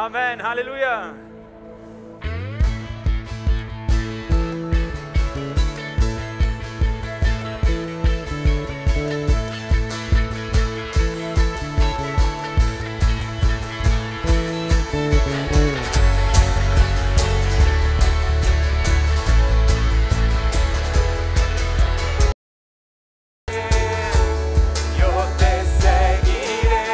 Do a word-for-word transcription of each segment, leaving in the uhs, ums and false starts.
Amen, Halleluja. Yo te seguiré,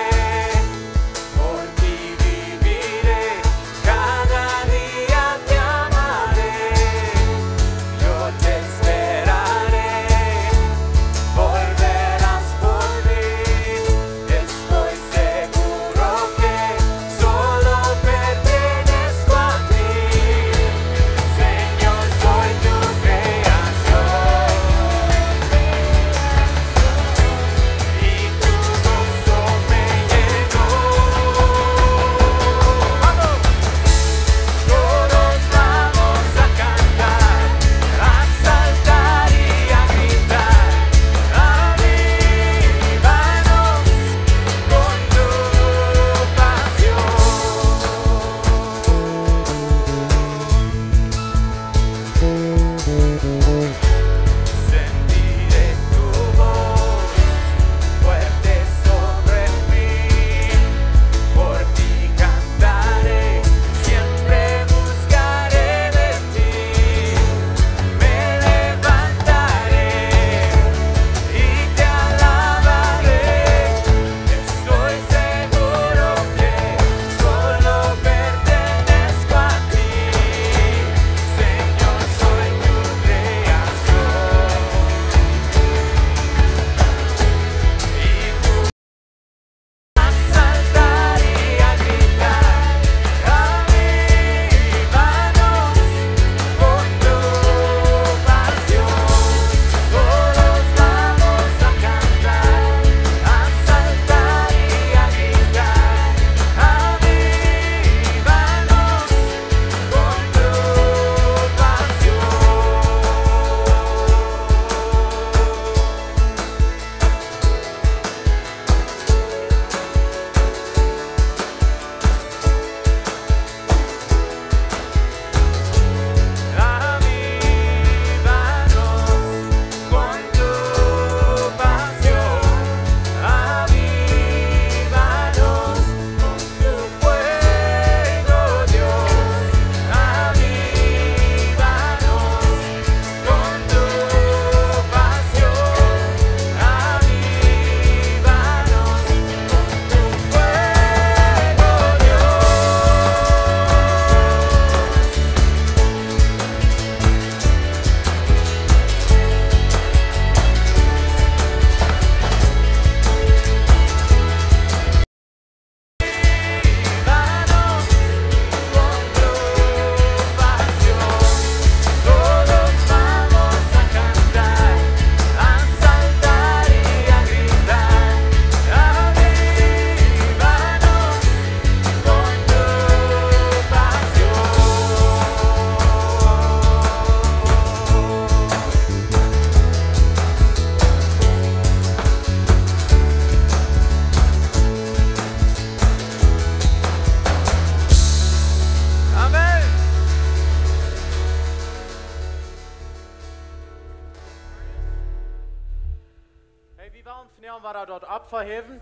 por ti viviré, cada día te amaré. Yo te esperaré, volverás por mí. Estoy seguro que solo pertenezco a ti. Señor, soy tu creación. Y tu gozo me llenó. Todos vamos a cantar, a saltar y a gritar. Avívanos con tu pasión. Sentiré tu voz fuerte sobre mí, por ti cantaré, siempre buscaré de ti. Me levantaré y te alabaré. Estoy seguro que solo pertenezco a ti. Señor, soy tu creación. Y tú a saltar y a gritar, avívanos con tu pasión. Todos vamos a cantar, a saltar y a gritar, avívanos con tu pasión. Avívanos con tu pasión, avívanos con tu fuego, Dios, avívanos con tu pasión, avívanos con tu fuego, Dios. Amen. Hey, wie wellen vondoag wada daut Opfa jäwen.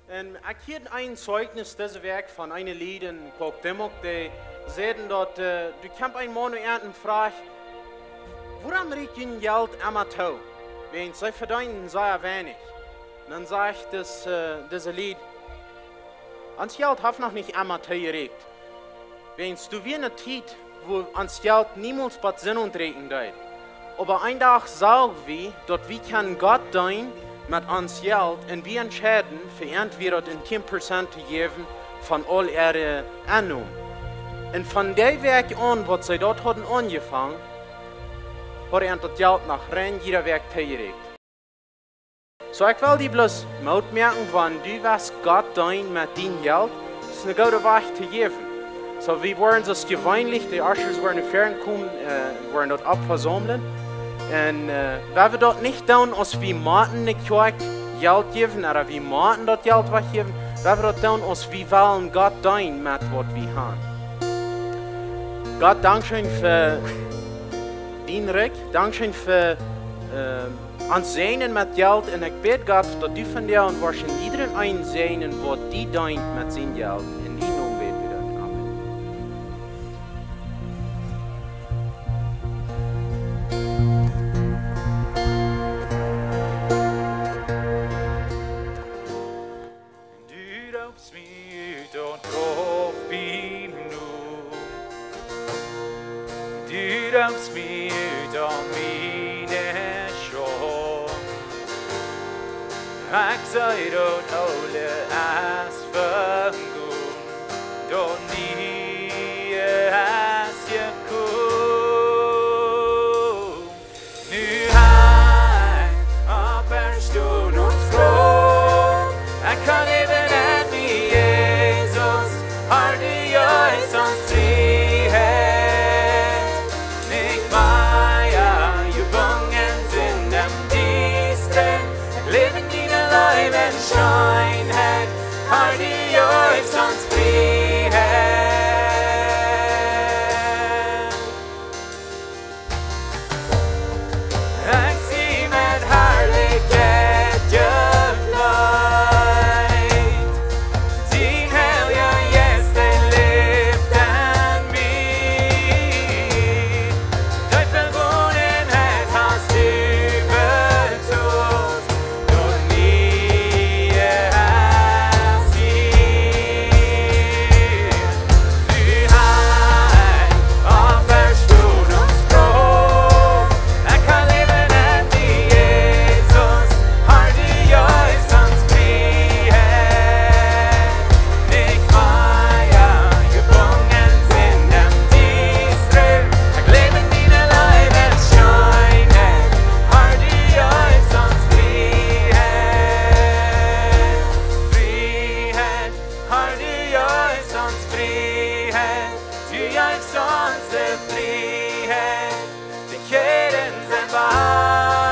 Un ekj hieed een Zeichnis dise Wäakj von een Lied en Cuauhtémoc, dee säden daut, äh, doa kjemt een Maun no an un froagt: "Wuarom rieekjt jun Jelt emma too? Wiels see vedeenen sea weinich." Un dan sajcht dis, äh, dise Lied: "Ons Jelt haft noch nich emma too jerieekjt. Wiels doa wia eene Tiet, wua ons Jelt niemols bot Senn rieekjen deed. Oba een Dach sagen wie, daut wie kjennen Gott deenen met ons Jelt, un wie entscheiden, fa an wia daut een tieen Prozent to jäwen von aul äare Ennom." Un von dee Wäakj aun, waut see daut hauden aunjefongen, haud an daut Jelt noch rein jieda Wäakj toojerieekjt. Soo, ekj well die bloos Moot moaken, wan du west Gott deenen met dien Jelt, es een gooda Wajch to jäwen. Soo, wie woaren soo aus jeweenlich, de Ushers woaren no väaren komen, äh, woaren daut Opfa saumlen. Un, äh, wan wie daut nich doonen, aus wie motten de Kjoakj Jelt jäwen, ooda wie motten daut Jelt wajchjäwen, Woo wie daut doonen, aus wie wellen Gott deenen met waut wie haben. Gott, dankscheen fa dien Rikj. Dankscheen fa, äh, ons säajnen met Jelt. Un ekj bäd, Gott, daut du vondoag woascht jieda eenen säajnen, waut die deent met sien Jelt. En dienen Nomen bäd wie daut. Amen. Du roopst mie ut aun Graf bie Noot. Du roopst mie ut aun miene Schaund. Ekj saj, daut Oole es vegonen, daut Niee es jekomen. Nu ha ekj Oppstonunk Krauft. Ekj kaun läwen en die, Jesus. Har du jeist ons Frieheit. Nich mea jebungen sent em Diestren. Ekj läw en diene Leew un Scheenheit. Har du jeist ons Frieheit. Ekj sie met Harlichkjeit jekjleet. Dien Heilja Jeist, dee läft en mie. Dee Vegonenheit hast du betolt. Daut Niee es hia. Nu ha ekj Oppstonunk Krauft. Ekj kaun läwen en die, Jesus. Har du jeist ons Frieheit. Nich mea jebungen sent em Diestren. Ekj läw en diene Leew un Scheenheit. Har du jeist ons Frieheit. Frieheit. Har du jeist ons Frieheit. Du jeist ons de Frieheit. De Kjäden sent wajch.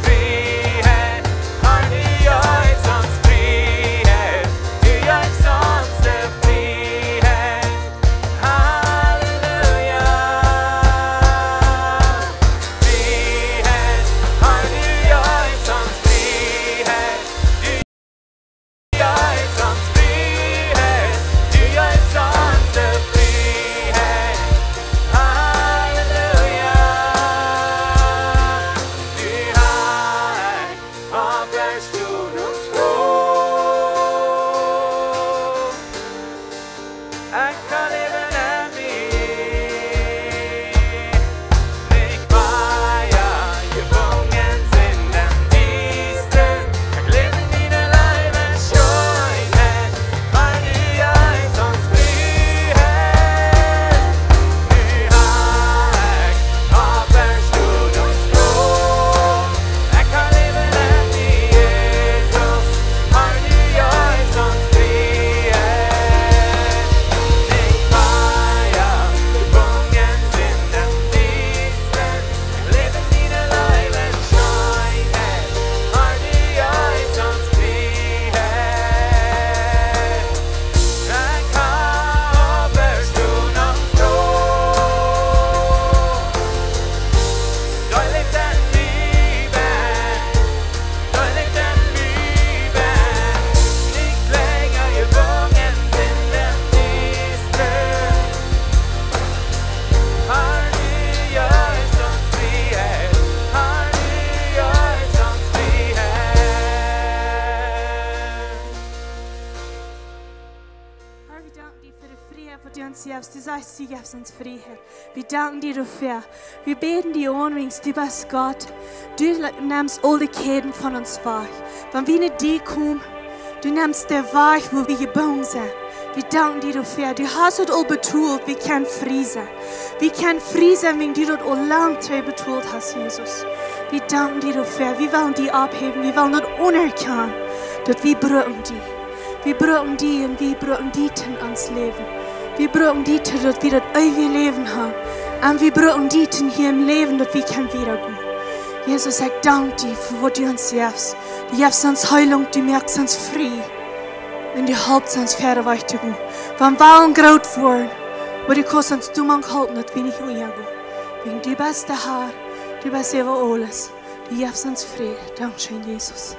Frieheit, har du jeist ons Frieheit. Du jeist ons de Frieheit. Halleluja. Frieheit, har du jeist ons Frieheit. Du jeist ons Frieheit, du jeist ons de Frieheit. Halleluja. Du hast Oppstonunk Krauft. Ekj kaun läwen en die. Nich mea jebungen sent em Diestren. Ekj läw en diene Leew un Scheenheit. Har du jeist ons Frieheit. Nu ha ekj Oppstonunk Krauft. Ekj kaun läwen en die, Jesus. Har du jeist ons Frieheit. Nich mea jebungen sent em Diestren. Läw en diene Leew un Scheenheit. Har du jeist ons Frieheit. Ekj hab Oppstonunk Krauft. Dee läft en mie. Dee läft en mie. Nich lenja jebungen sent em Diestren. Har du jeist ons Frieheit. Har du jeist ons Frieheit. Har, wie danken die fa de Frieheit, waut du ons jefst. Du sajchst, du jefst ons Frieheit. Wie danken die doafäa. Wie bäden die aun, wiels du best Gott. Du le-, nemst aul de Kjäden von ons wajch. Wan wie no die komen, du nemst de wajch, wua wie jebungen sent. Wie danken die doafäa. Du hast daut aul betolt. Wie kjennen frie sennen. Wie kjennen frie sennen, wiels du daut aul lang trigj betolt hast, Jesus. Wie danken die doafäa. Wie wellen die opphäwen. Wie wellen daut aunerkjanen, daut wie brucken die. Wie brucken die un wie brucken die en ons Läwen. Wie brucken die, daut wie daut eewje Läwen haben. Un wie brucken die hia em Läwen, daut wie kjennen wieda gonen. Jesus, ekj dank die fa waut du ons jefst. Du jefst ons Heilunk, du moakst ons frie. Un du halpst ons wieda wajch to gonen. Wan wie wellen groot woaren, oba du kaust ons doamank halpen, daut wie nich unjagonen. Wäajen du best de Har, du best äwa aules. Du jefst ons Fräd. Dankscheen, Jesus.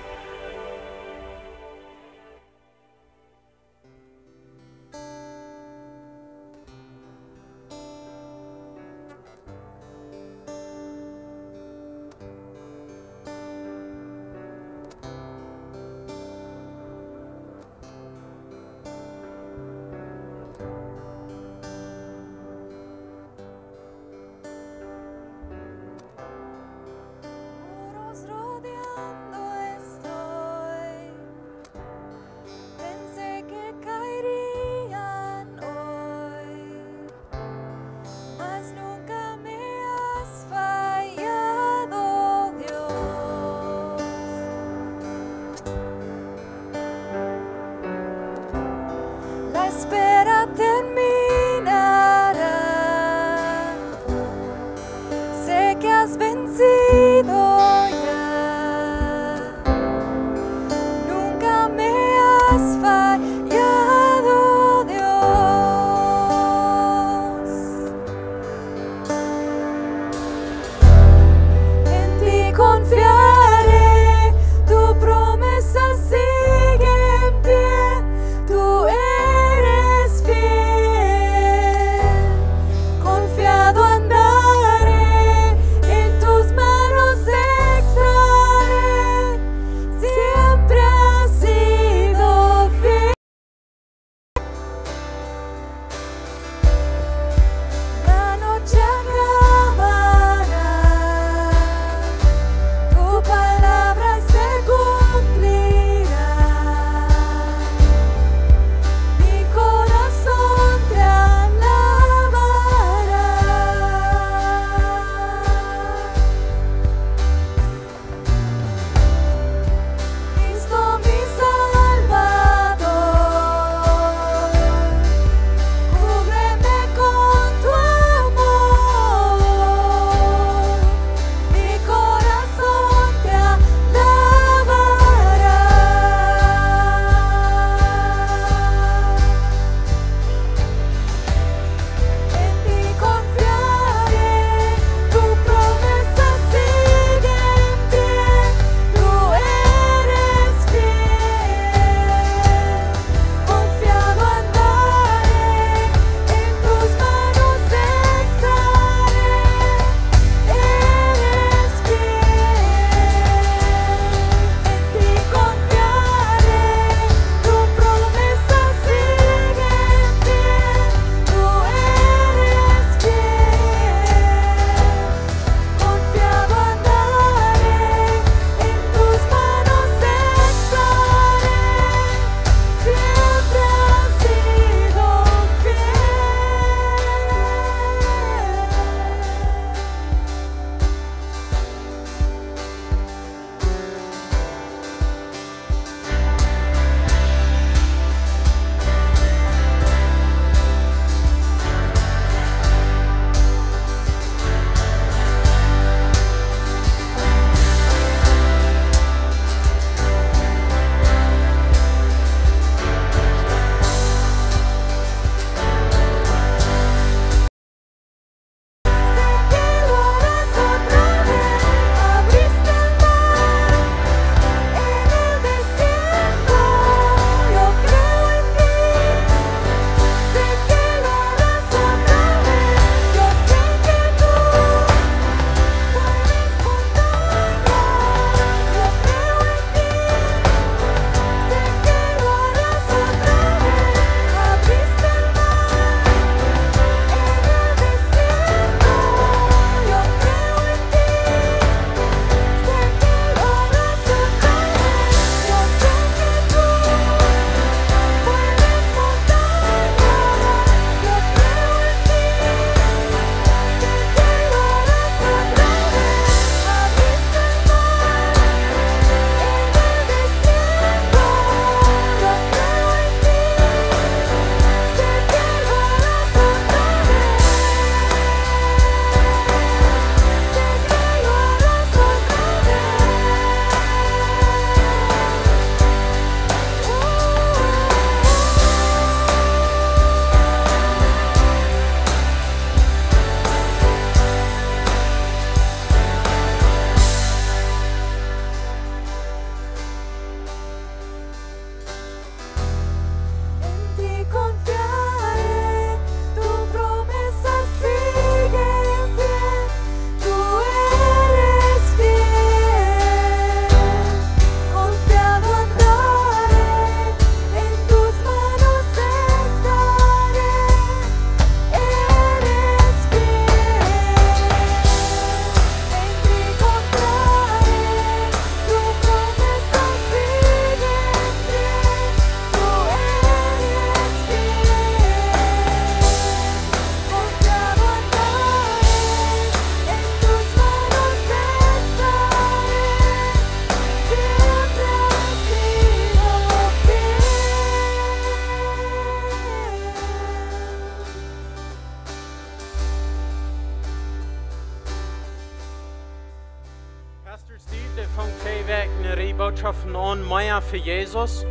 Schaufen aun mea fa Jesus.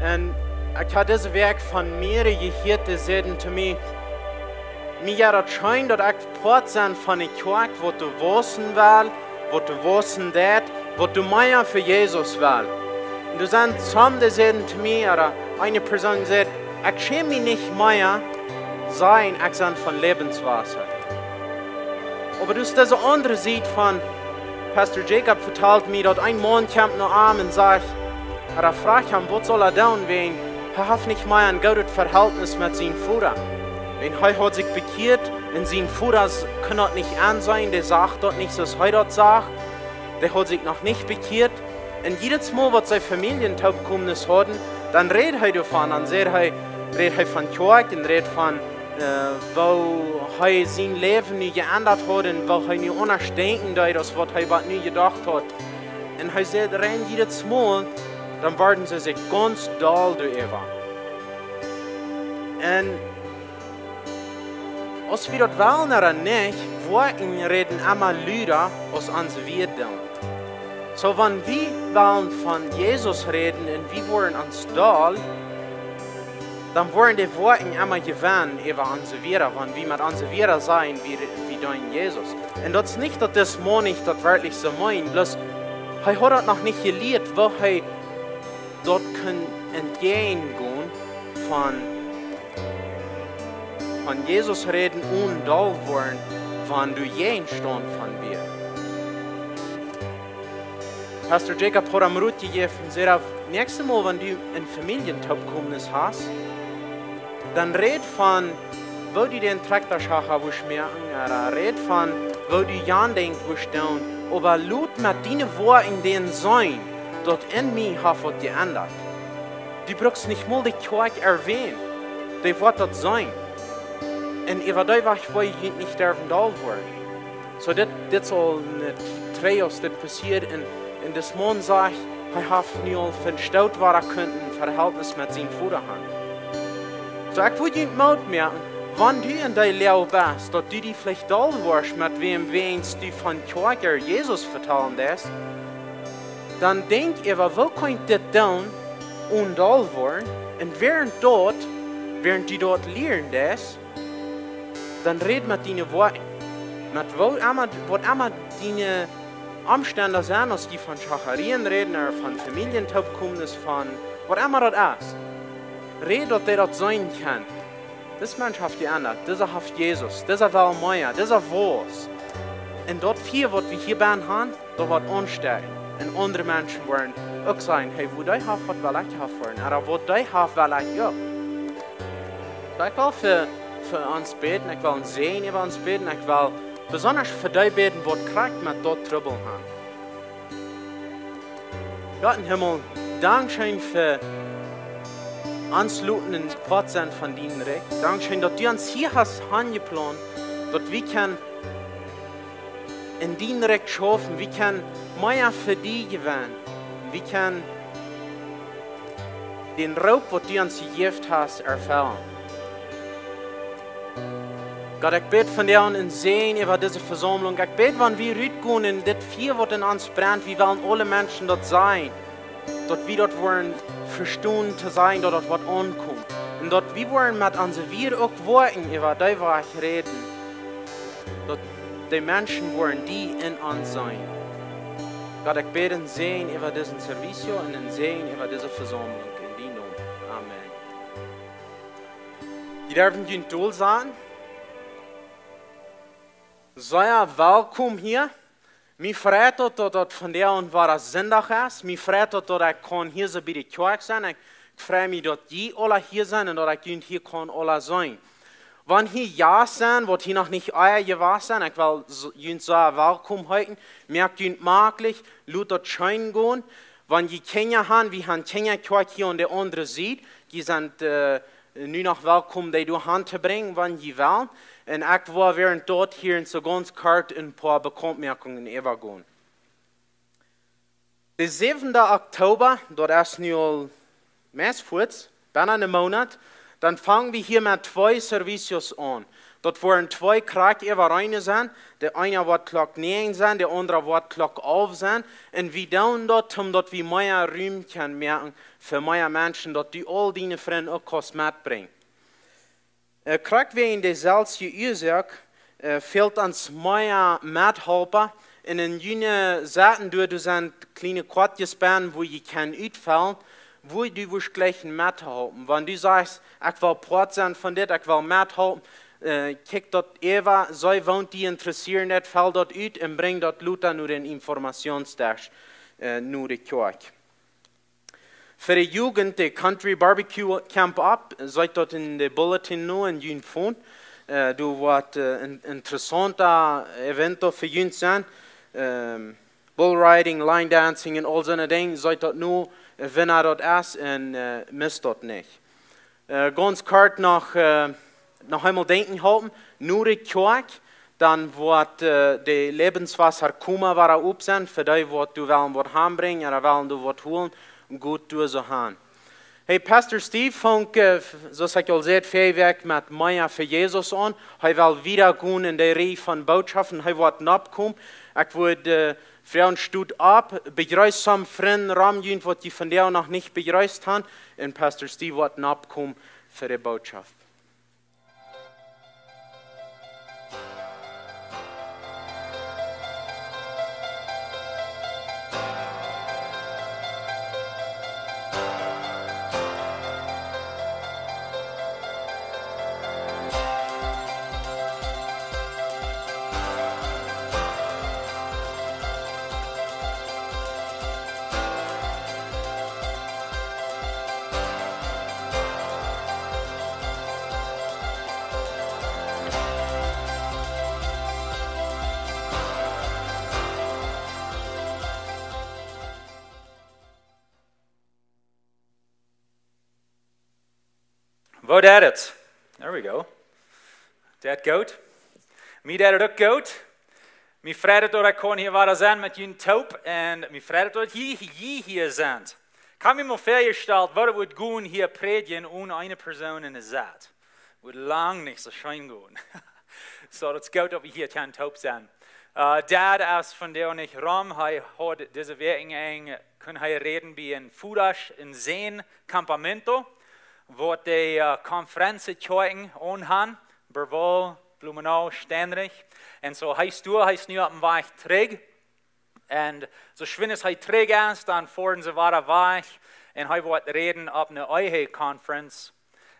Un ekj haud dise Wäakj von mearere jehieet, dee säden to mie: "Mie jeit daut scheen, daut ekj Poat sie von eene Kjoakj, waut doa wausen well, waut doa wausen deit, waut doa mea fa Jesus well." Un doa sent some, dee säden to mie, ooda eene Persoon säd: "Ekj schäm mie nich mea, sajen, ekj sie von Lebenswasser." Oba doa es dise aundre Sied von, Pastor Jacob vetald mie, daut een Maun kjemt no am un sajcht, ooda froagt am, waut saul hee doonen, wäajen hee haft nich mea een goodet Verhältnis met sienen Voda. Wäajen hee haud sikj bekjieet un sien Voda s-, kunn daut nich enseenen, dee sach daut nich soo aus hee daut sach. Dee haud sikj noch nich bekjieet. Un jiedet Mol, waut see Famieljetopkomes hauden, dan räd hee doavon, dan säd hee, räd hee von Kjoakj un räd von, äh, woo hee sien Läwen nu jeendat haud un woo hee nu aundasch denkjen deed, aus waut hee waut nu jedocht haud. Un hee säd, rein jiedet Mol, dan worden see sikj gaunz doll doaräwa. Un aus wie daut wellen ooda nich, Woakjen räden emma luda aus onse Wieed doonen. Soo, wan wie wellen von Jesus räden un wie woaren ons doll, dan woaren dee Woakjen emma jewennen äwa onse Wieed, wan wie met onse Wieed sajen, wie, wie deenen Jesus. Un daut es nich, daut dis Maun nich daut werkjlich soo meent, bloos hee haud daut noch nich jelieet, woo hee daut kunn entjäajen gonen von, von Jesus räden un doll woaren, wan doa jäajen steit von wia. Pastor Jacob haud am Rot jejäft un säd, daut näakjste Mol, wan du een Famieljetopkomes hast, dan räd von, woo du dän Trakjta schacha wurscht moaken, ooda räd von, woo du jan denkjst wurscht doonen, oba lot met diene Woakjen dän seenen, daut en mie haft waut jeendat. Du brukst nich mol de Kjoakj erwänen, dee woat daut seenen. Un äwa dee Wajch woa jie nich derwen doll woaren. Soo, dit, dit es aul een Tiet trigj, aus dit passieed, un, un dis Maun sajcht, hee haft nu aul von Stoot wada kunt een Verhältnis met sienen Voda han. Soo, ekj wull junt Moot moaken, wan du en dee Loag best, daut du die veleicht doll woascht met wäm, wäajens du von Kjoakj ooda Jesus vetalen deist, dan denkj äwa, woo kaun ekj dit doonen, onen doll woaren, un wäarent daut, wäarent du daut lieren deist, dan räd met diene Woakjen. Met woo emma, waut emma diene Omstend sent, aus jie von Schacharie räden, ooda von Famieljetopkomes, von waut emma daut es. Räd, daut dee daut seenen kjennen. Dis Mensch haft jeendat, disa haft Jesus, disa well mea, disa wauss. Un daut Fia, waut wie hia bennen han, daut woat aunsteakjen. Un aundre Menschen woaren uk sajen, hey, waut dee haft, daut well ekj haben woaren. Ooda waut dee haft, well ekj uk. Soo, ekj well fa, fa ons bäden, ekj well een Säajen äwa ons bäden, ekj well besonda fa dee bäden, waut krakjt met daut Trubbel han. Gott em Himmel, dankscheen fa ons loten een Poat sennen von dien Rikj. Dankscheen, daut du ons hia hast hanjeplaunt, daut wie kjennen en dien Rikj schaufen, wie kjennen mea fa die jewennen, wie kjennen dän Roop, waut du ons jejäft hast, erfellen. Gott, ekj bäd vondoag een Säajen äwa dise Vesaumlunk. Ekj bäd, wan wie rutgonen un dit Fia, waut en ons brent, wie wellen aule Menschen daut sajen, daut wie daut woaren vestonen to sajen, daut daut woat aunkomen. Un daut wie woaren met onse Wieed uk Woakjen äwa dee Wajch räden, daut de Menschen woaren die en ons seenen. Gott, ekj bäd een Säajen äwa disen Servicio un een Säajen äwa dise Vesaumlunk en dien Nomen. Amen. Jie derwen junt dol sennen. Sea welkom hia. Mie freit daut, daut daut vondoag wada Sindach es. Mie freit daut, daut ekj kaun hia soo bie de Kjoakj sennen. Ekj, ekj frei mie, daut jie aula hia sent un daut ekj junt hia kaun aula seenen. Wan hia Jast sent, waut hia noch nich ea jewast sent, ekj well s-, junt sea welkom heeten. Moakt junt maklich, lot daut scheen gonen. Wan jie Kjinja han, wie han Kjinjakjoakj hia aun de aundre Sied. Jie sent, äh, nu noch welkom, dee doa han to brinjen, wan jie wellen. Un ekj woa wäarent daut hia en soo gaunz kort een poa Bekauntmoakungen äwagonen. De säwende Oktober, daut es nu aul meist fuaz, bennen een Moonat, dan fang wie hia met twee Servicios aun. Daut woaren twee Kjoakjen äwareen sennen. De eene woat Klock näajen sennen, de aundre woat Klock alf sennen. Un wie doonen daut, om daut wie mea Rum kjennen moaken fa mea Menschen, daut du aul diene Frind uk kaust metbrinjen. Äh, krakjt wäajen deeselwje Uasoak, äh, fält ons mea Methalpa. Un en june Saten doa, doa sent kjliene Kjoakjes bie, wua jie kjennen utfellen, wua du wurscht jlikjen mettohalpen. Wan du sajchst: "Ekj well Poat sennen von dit, ekj well methalpen", äh, kjikj daut äwa, see waut die interesseet, daut, fell daut ut un brinj daut lota no dän Informationsdesk, äh, no de Kjoakj. Fa de Jugend, de Country Barbecue Camp opp, seet daut en de Bulletin no en jun Phone. Äh, doa woat, äh, een interessaunta Event fa junt sennen. Ähm, Bull Riding, Line Dancing un aul soone Dinja, seet daut no, äh, wanea daut es un, äh, mist daut nich. Äh, gaunz kort noch, äh, noch eemol denkjen halpen, no de Kjoakj, dan woat, äh, de Lebenswasser Koma wada op sennen, fa dee waut doa wellen waut han brinjen, ooda wellen doa waut holen, goot doa soo han. Hey, Pastor Steve funk, äh, f-, soo aus ekj aul säd, väaje Wäakj met Mea fa Jesus aun. Hee well wieda gonen en de Rieej von Bootschoften, hee woat noppkomen. Ekj wudd, äh, froagen, stot opp, bejreesst some Frind rom junt, waut jie vondoag noch nich bejreesst han, un Pastor Steve woat noppkomen fa de Bootschoft. Woo deit et? There we go. Deit goot. Mie deit et uk goot. Mie freit et, daut ekj kaun hia wada sennen met junt toop. Un mie freit et, daut jie, jie hia sent. Ekj hab mie mol väajestalt, woo daut wudd gonen hia prädjen onen eene Persoon enne Sied. Wudd lang nich soo scheen gonen. Soo, daut es goot, daut wie hia kjennen toop sennen. Äh, Dad es vondoag nich rom. Hee haud dise Wäakj en, kunn hee räden bie een Vodasch un Sän Campamento, waut de, äh, Konferenz Kjoakjen aun han, Berwol, Blumenau, Steinreich. Un soo, hee es doa, hee es nu opp dän Wajch trigj. Un soo schwind aus hee trigj es, dan foaren see wada wajch. Un hee woat räden opp eene Ehe-Conference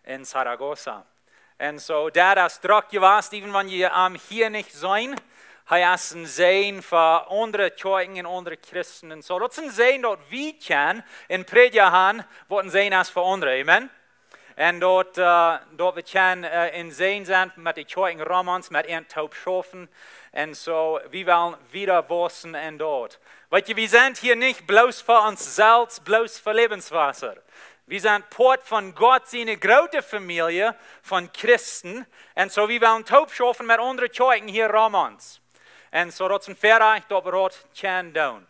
en Zaragoza. Un soo, daut es drock jewast, even wan jie am hia nich seenen. Hee es een Sän fa aundre Kjoakjen un aundre Christen. Un soo, daut es een Sän, daut wie kjennen een Prädja han, waut een Sän es fa aundre. Amen. Un daut, äh, daut wie kjennen, äh, een Sän sennen met de Kjoakjen rom ons, met an toop schaufen. Un soo, wie wellen wieda waussen en daut. Weet jie, wie sent hia nich bloos fa ons selfst, bloos fa Lebenswasser. Wie sent Poat von Gott siene groote Famielje von Christen. Un soo, wie wellen toop schaufen met aundre Kjoakjen hia rom ons. Un soo, daut es een Väarajcht, daut wie daut kjennen doonen.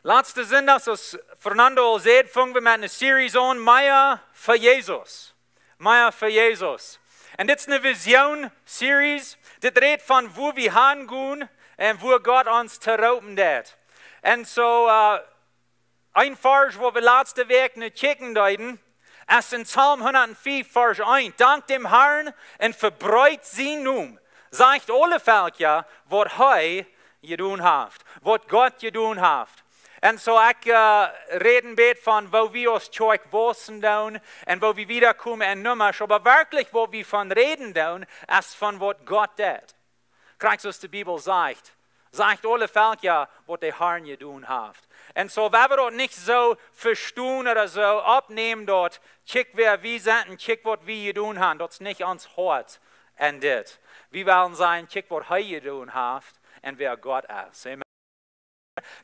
Latsten Sindach, soo aus Fernando aul säd, fungen wie met eene Series aun, Mea fa Jesus. Mea fa Jesus. Un dit es eene Vision-Series. Dit rät von wua wie han gonen un wua Gott ons to roopen deit. Un soo, äh, een Varsch, waut wie latste Wäakj no kjikjen deeden, es en Psalm hundatfief, Varsch eent. Dankt däm Harn un vebreet sienen Nomen. Sajcht aule Velkja, waut hee jedonen haft, waut Gott jedonen haft. Un soo ekj, äh, räd een bät von woo wie aus Kjoakj waussen doonen un woo wie wieda komen en Nummasch. Oba werkjlich, waut wie von räden doonen, es von waut Gott deit. Krakjt soo aus de Bibel sajcht. Sajcht aule Velkja, waut de Harn jedonen haft. Un soo, wan wie daut nich soo vestonen ooda soo oppnämen, daut, kjikj wäa wie sent un kjikj waut wie jedonen han, daut es nich ons Hoat en dit. Wie wellen sajen, kjikj waut hee jedonen haft un wäa Gott es. Amen.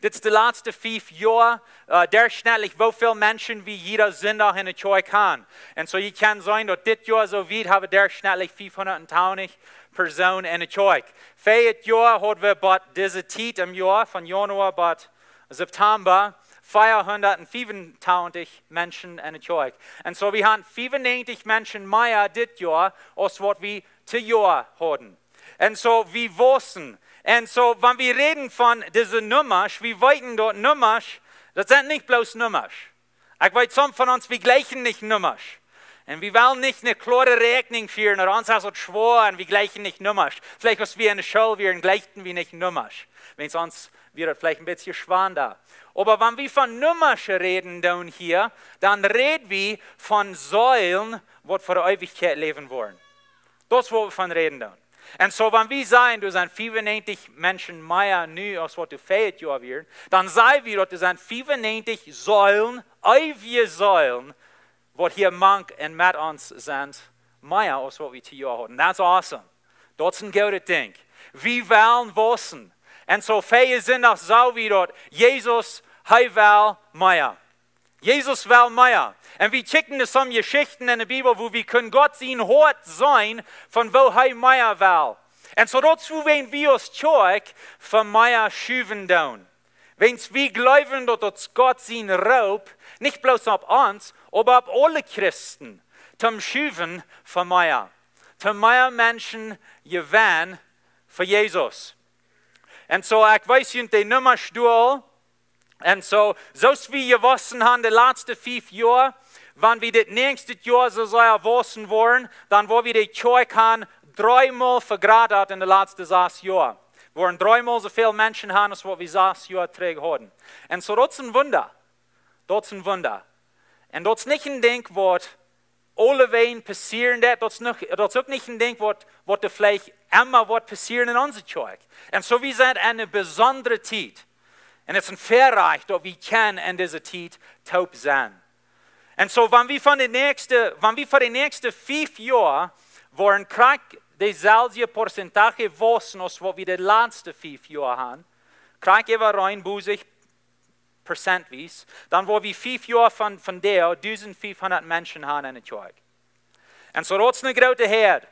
Dit es de latste fief Joa, äh, derchschnittlich, woo väl Menschen wie jieda Sindach en de Kjoakj han. Un soo, jie kjennen seenen, daut dit Joa soo wiet haben derchschnittlich fiefhundat un twintich Persoonen en de Kjoakj. Väajet Joa hauden wie bie dise Tiet em Joa, von Januar bat September, vierhundertfünfundzwanzig Menschen enne Kjoakj. Un soo, wie haben fiefunnäajentich Menschen mea dit Joa aus waut wie daut Joa hauden. Un soo, wie wausen. Un soo, wan wie räden von dise Nummasch, wie weeten daut Nummasch, daut sent nich bloos Nummasch. Ekj weet, some von ons, wie jleichen nich Nummasch. Un wie wellen nich eene kloare Räakjnunk fieren, ooda ons es daut schwoa un wie jleichen nich Nummasch. Veleicht aus wie enne School wieren, jleichten wie nich Nummasch. Wan ons wia daut veleicht een bät schwanda. Oba wan wie von Nummasch räden dan hia, dan räd wie von Seelen, waut fa de Eewichkjeit läwen woaren. Daut es waut wie von räden dan. Un soo, wan wie sajen, doa sent fiefunnäajentich Menschen mea nu aus waut doa vieet Joa wieren, dan saj wie daut doa sent fiefunnäajentich Seelen, eewje Seelen, waut hia mank un met ons sent, mea aus waut wie daut Joa hauden. That's awesome. Daut es een goodet Dinkj. Wie wellen wausen. Un soo väl Sindach saj wie daut, Jesus, hee well mea. Jesus well mea. Un wie kjikjten no some Jeschichten enne Bibel, wua wie kjennen Gott sien Hoat seenen, von woo hee mea well. Un soo daut es wuarom wie aus Kjoakj fa mea schuwen doonen. Wiels wie jleewen daut daut Gott sien Roop, nich bloos opp ons, oba opp aule Christen, toom schuwen fa mea. Toom mea Menschen jewennen fa Jesus. Un soo, ekj wees junt de Nummasch doa aul. Un soo, soo aus wie jewossen haben de latste fief Joa, wan wie dit näakjste Joa soo sea wausen woaren, dan woa wie de Kjoakj haben dreemol vejrata en de latste sas Joa. Woaren dreemol soo väl Menschen haben aus waut wie sas Joa trigj hauden. Un soo, daut es een Wunda. Daut es een Wunda. Un daut es nich een Dinkj waut aulewäajen passieren deit, daut es noch, daut es uk nich een Dinkj waut, waut doa veleicht emma woat passieren en onse Kjoakj. Un soo, wie sent enne besondre Tiet. Un daut es een Väarajcht daut wie kjennen en dise Tiet toop sennen. Un soo, wan wie von de näakjste, wan wie fa de näakjste fief Joa woaren krakjt deeselwje Porcentaje wausen aus waut wie de latste fief Joa haben, krakjt äwa rein bosich prozentwies, dan woa wie fief Joa von, von doa dusent fiefhundat Menschen haben enne Kjoakj. Un soo, daut es eene groote Häad.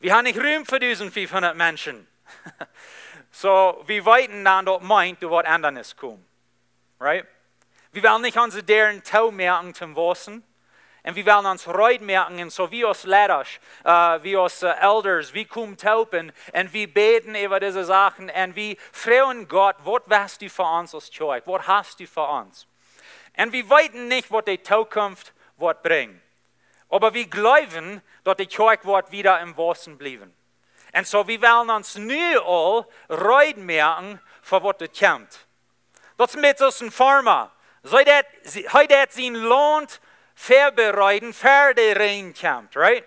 Wie haben nich Rum fa dusent fiefhundat Menschen. Soo, wie weeten dan, daut meent, doa woat Endanis komen. Right? Wie wellen nich onse Däaren toomoaken toom wausen. Un wie wellen ons reed moaken, un soo wie aus Leaders, äh, wie aus, äh, Elders, wie komen toop un, un wie bäden äwa dise Sachen un wie froagen Gott, waut west du fa ons aus Kjoakj? Waut hast du fa ons? Un wie weeten nich, waut de Tookunft woat brinjen. Oba wie jleewen, daut de Kjoakj woat wieda aum Wausen bliewen. Un soo, wie wellen ons nu aul reed moaken fa waut doa kjemt. Daut es een bät soo aus een Farma. Hee deit, hee deit sien Launt väabereiden, ver de Räajen kjemt, right?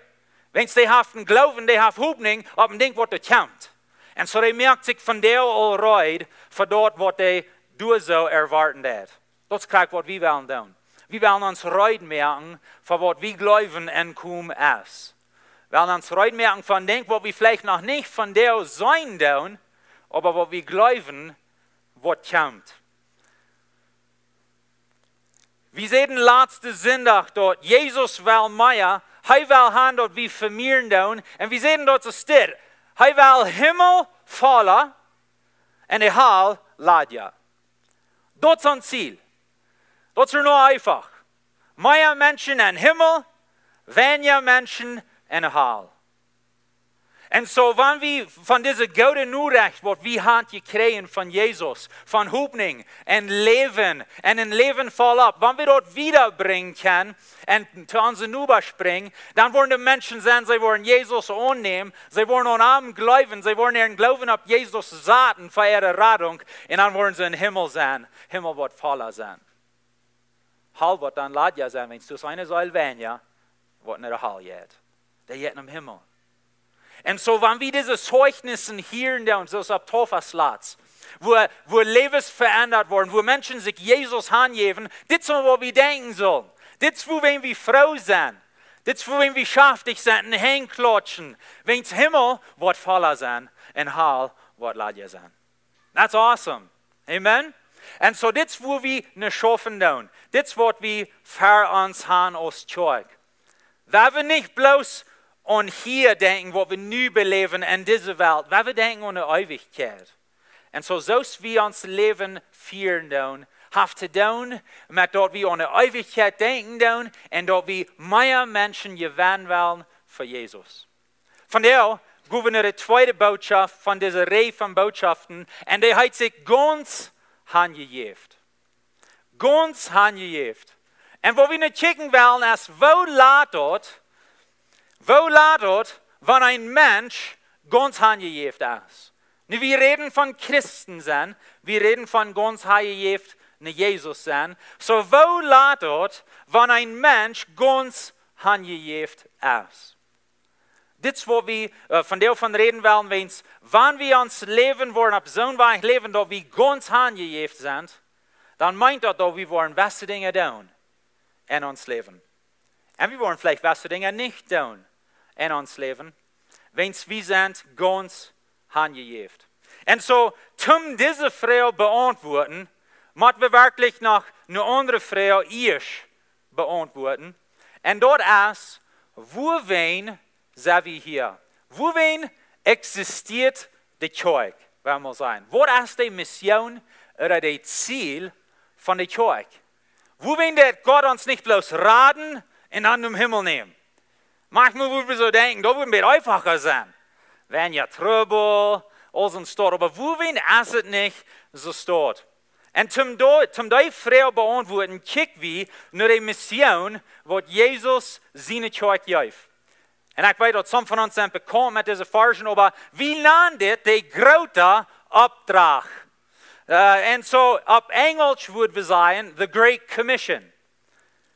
Wiels dee haft een Gloowen, dee haft Hopninj opp een Dinkj waut doa kjemt. Un soo, dee moakt sikj von doa aul reed fa daut waut dee doa soo erwoaten deit. Daut es krakjt waut wie wellen doonen. Wie wellen ons reed moaken fa waut wie jleewen en komen es. Wellen ons reed moaken fa een Dinkj waut wie veleicht noch nich von doa seenen doonen, oba waut wie jleewen waut kjemt. Wie säden latste Sindach daut Jesus well mea, hee well han daut wie vemieren doonen, un wie säden daut soo steit. Hee well Himmel volla un de Hal ladja. Daut es ons Ziel. Daut es nu eefach. Mea Menschen em Himmel, weinja Menschen enne Hal. Un soo, wan wie von dise goode Norecht, waut wie haben jekjräajen von Jesus, von Hopninj un Läwen un een Läwen voll opp, wan wie daut wiedabrinjen kjennen un to onse Nobasch brinjen, dan woaren de Menschen sennen, see woaren Jesus aunnämen, see woaren aun am jleewen, see woaren äaren Gloowen opp Jesus saten fa äare Radunk, un dan woaren see em Himmel sennen, Himmel woat volla sennen. Hal woat dan ladja sennen, wiels doa es eene Seel weinja, waut no de Hal jeit. Dee jeit nom Himmel. Un soo, wan wie dise Zeijnissen hieren doonen, soo aus opp Tofas latst, wua, wua Läwes veendat woaren, wua Menschen sikj Jesus hanjäwen, dit es waut wie denkjen sellen. Dit es wuarom wie froo sent. Dit es wuarom wie schaftich sent un Henj klautschen. Wiels Himmel woat volla sennen un Hal woat ladja sennen. That's awesome. Amen? Un soo, dit es wua wie no schaufen doonen. Dit es waut wie fa ons haben aus Kjoakj. Wan wie nich bloos aun hia denkjen, waut wie nu beläwen en dise Welt, wan wie denkjen aun de Eewichkjeit. Un soo, soo aus wie ons Läwen fieren doonen, haft to doonen met daut wie aun de Eewichkjeit denkjen doonen un daut wie mea Menschen jewennen wellen fa Jesus. Vondoag go wie no de tweede Botschaft von dise Reaj von Botschaften un dee heet sikj gaunz hanjejäft. Gaunz hanjejäft. Un waut wie nu kjikjen wellen es, woo lat daut, woo lat daut, wan een Mensch gaunz hanjejäft es. Nu, wie räden von Christen sennen, wie räden von gaunz hanjejäft no Jesus sennen. Soo, woo lat daut, wan een Mensch gaunz hanjejäft es? Dit es waut wie, äh, vondoag von räden wellen, wiels wan wie ons Läwen woaren opp soon Wajch läwen, daut wie gaunz hanjejäft sent, dan meent daut, daut wie woaren wesse Dinja doonen en ons Läwen. Un wie woaren veleicht wesse Dinja nich doonen en ons Läwen, wiels wie sent gaunz hanjejäft. Un soo, toom dise Froag beauntwuaden, mott wie werkjlich noch ne aundre Froag ieescht beauntwuaden. Un daut es, wuawäajen sent wie hia? Wuawäajen eksistieet de Kjoakj, well wie mol sajen? Waut es de Mission ooda de Ziel von de Kjoakj? Wuawäajen deit Gott ons nich bloos raden un dan nom Himmel nämen? Maunchmol wudd wie soo denkjen, daut wudd een bät eefacha sennen. Wan jo Trubbel, aul soon Stoff, oba wuawäajen es et nich soo stoakj? Un toom dee, toom dee Froag beauntwuaden, kjikj wie no de Mission, waut Jesus siene Kjoakj jeef. Un ekj weet, daut some von ons sent bekaunt met dise Varschen, oba wie nanen dit de groote Opdrach. Äh, un soo opp Enjlisch wudd wie sajen, the Great Commission.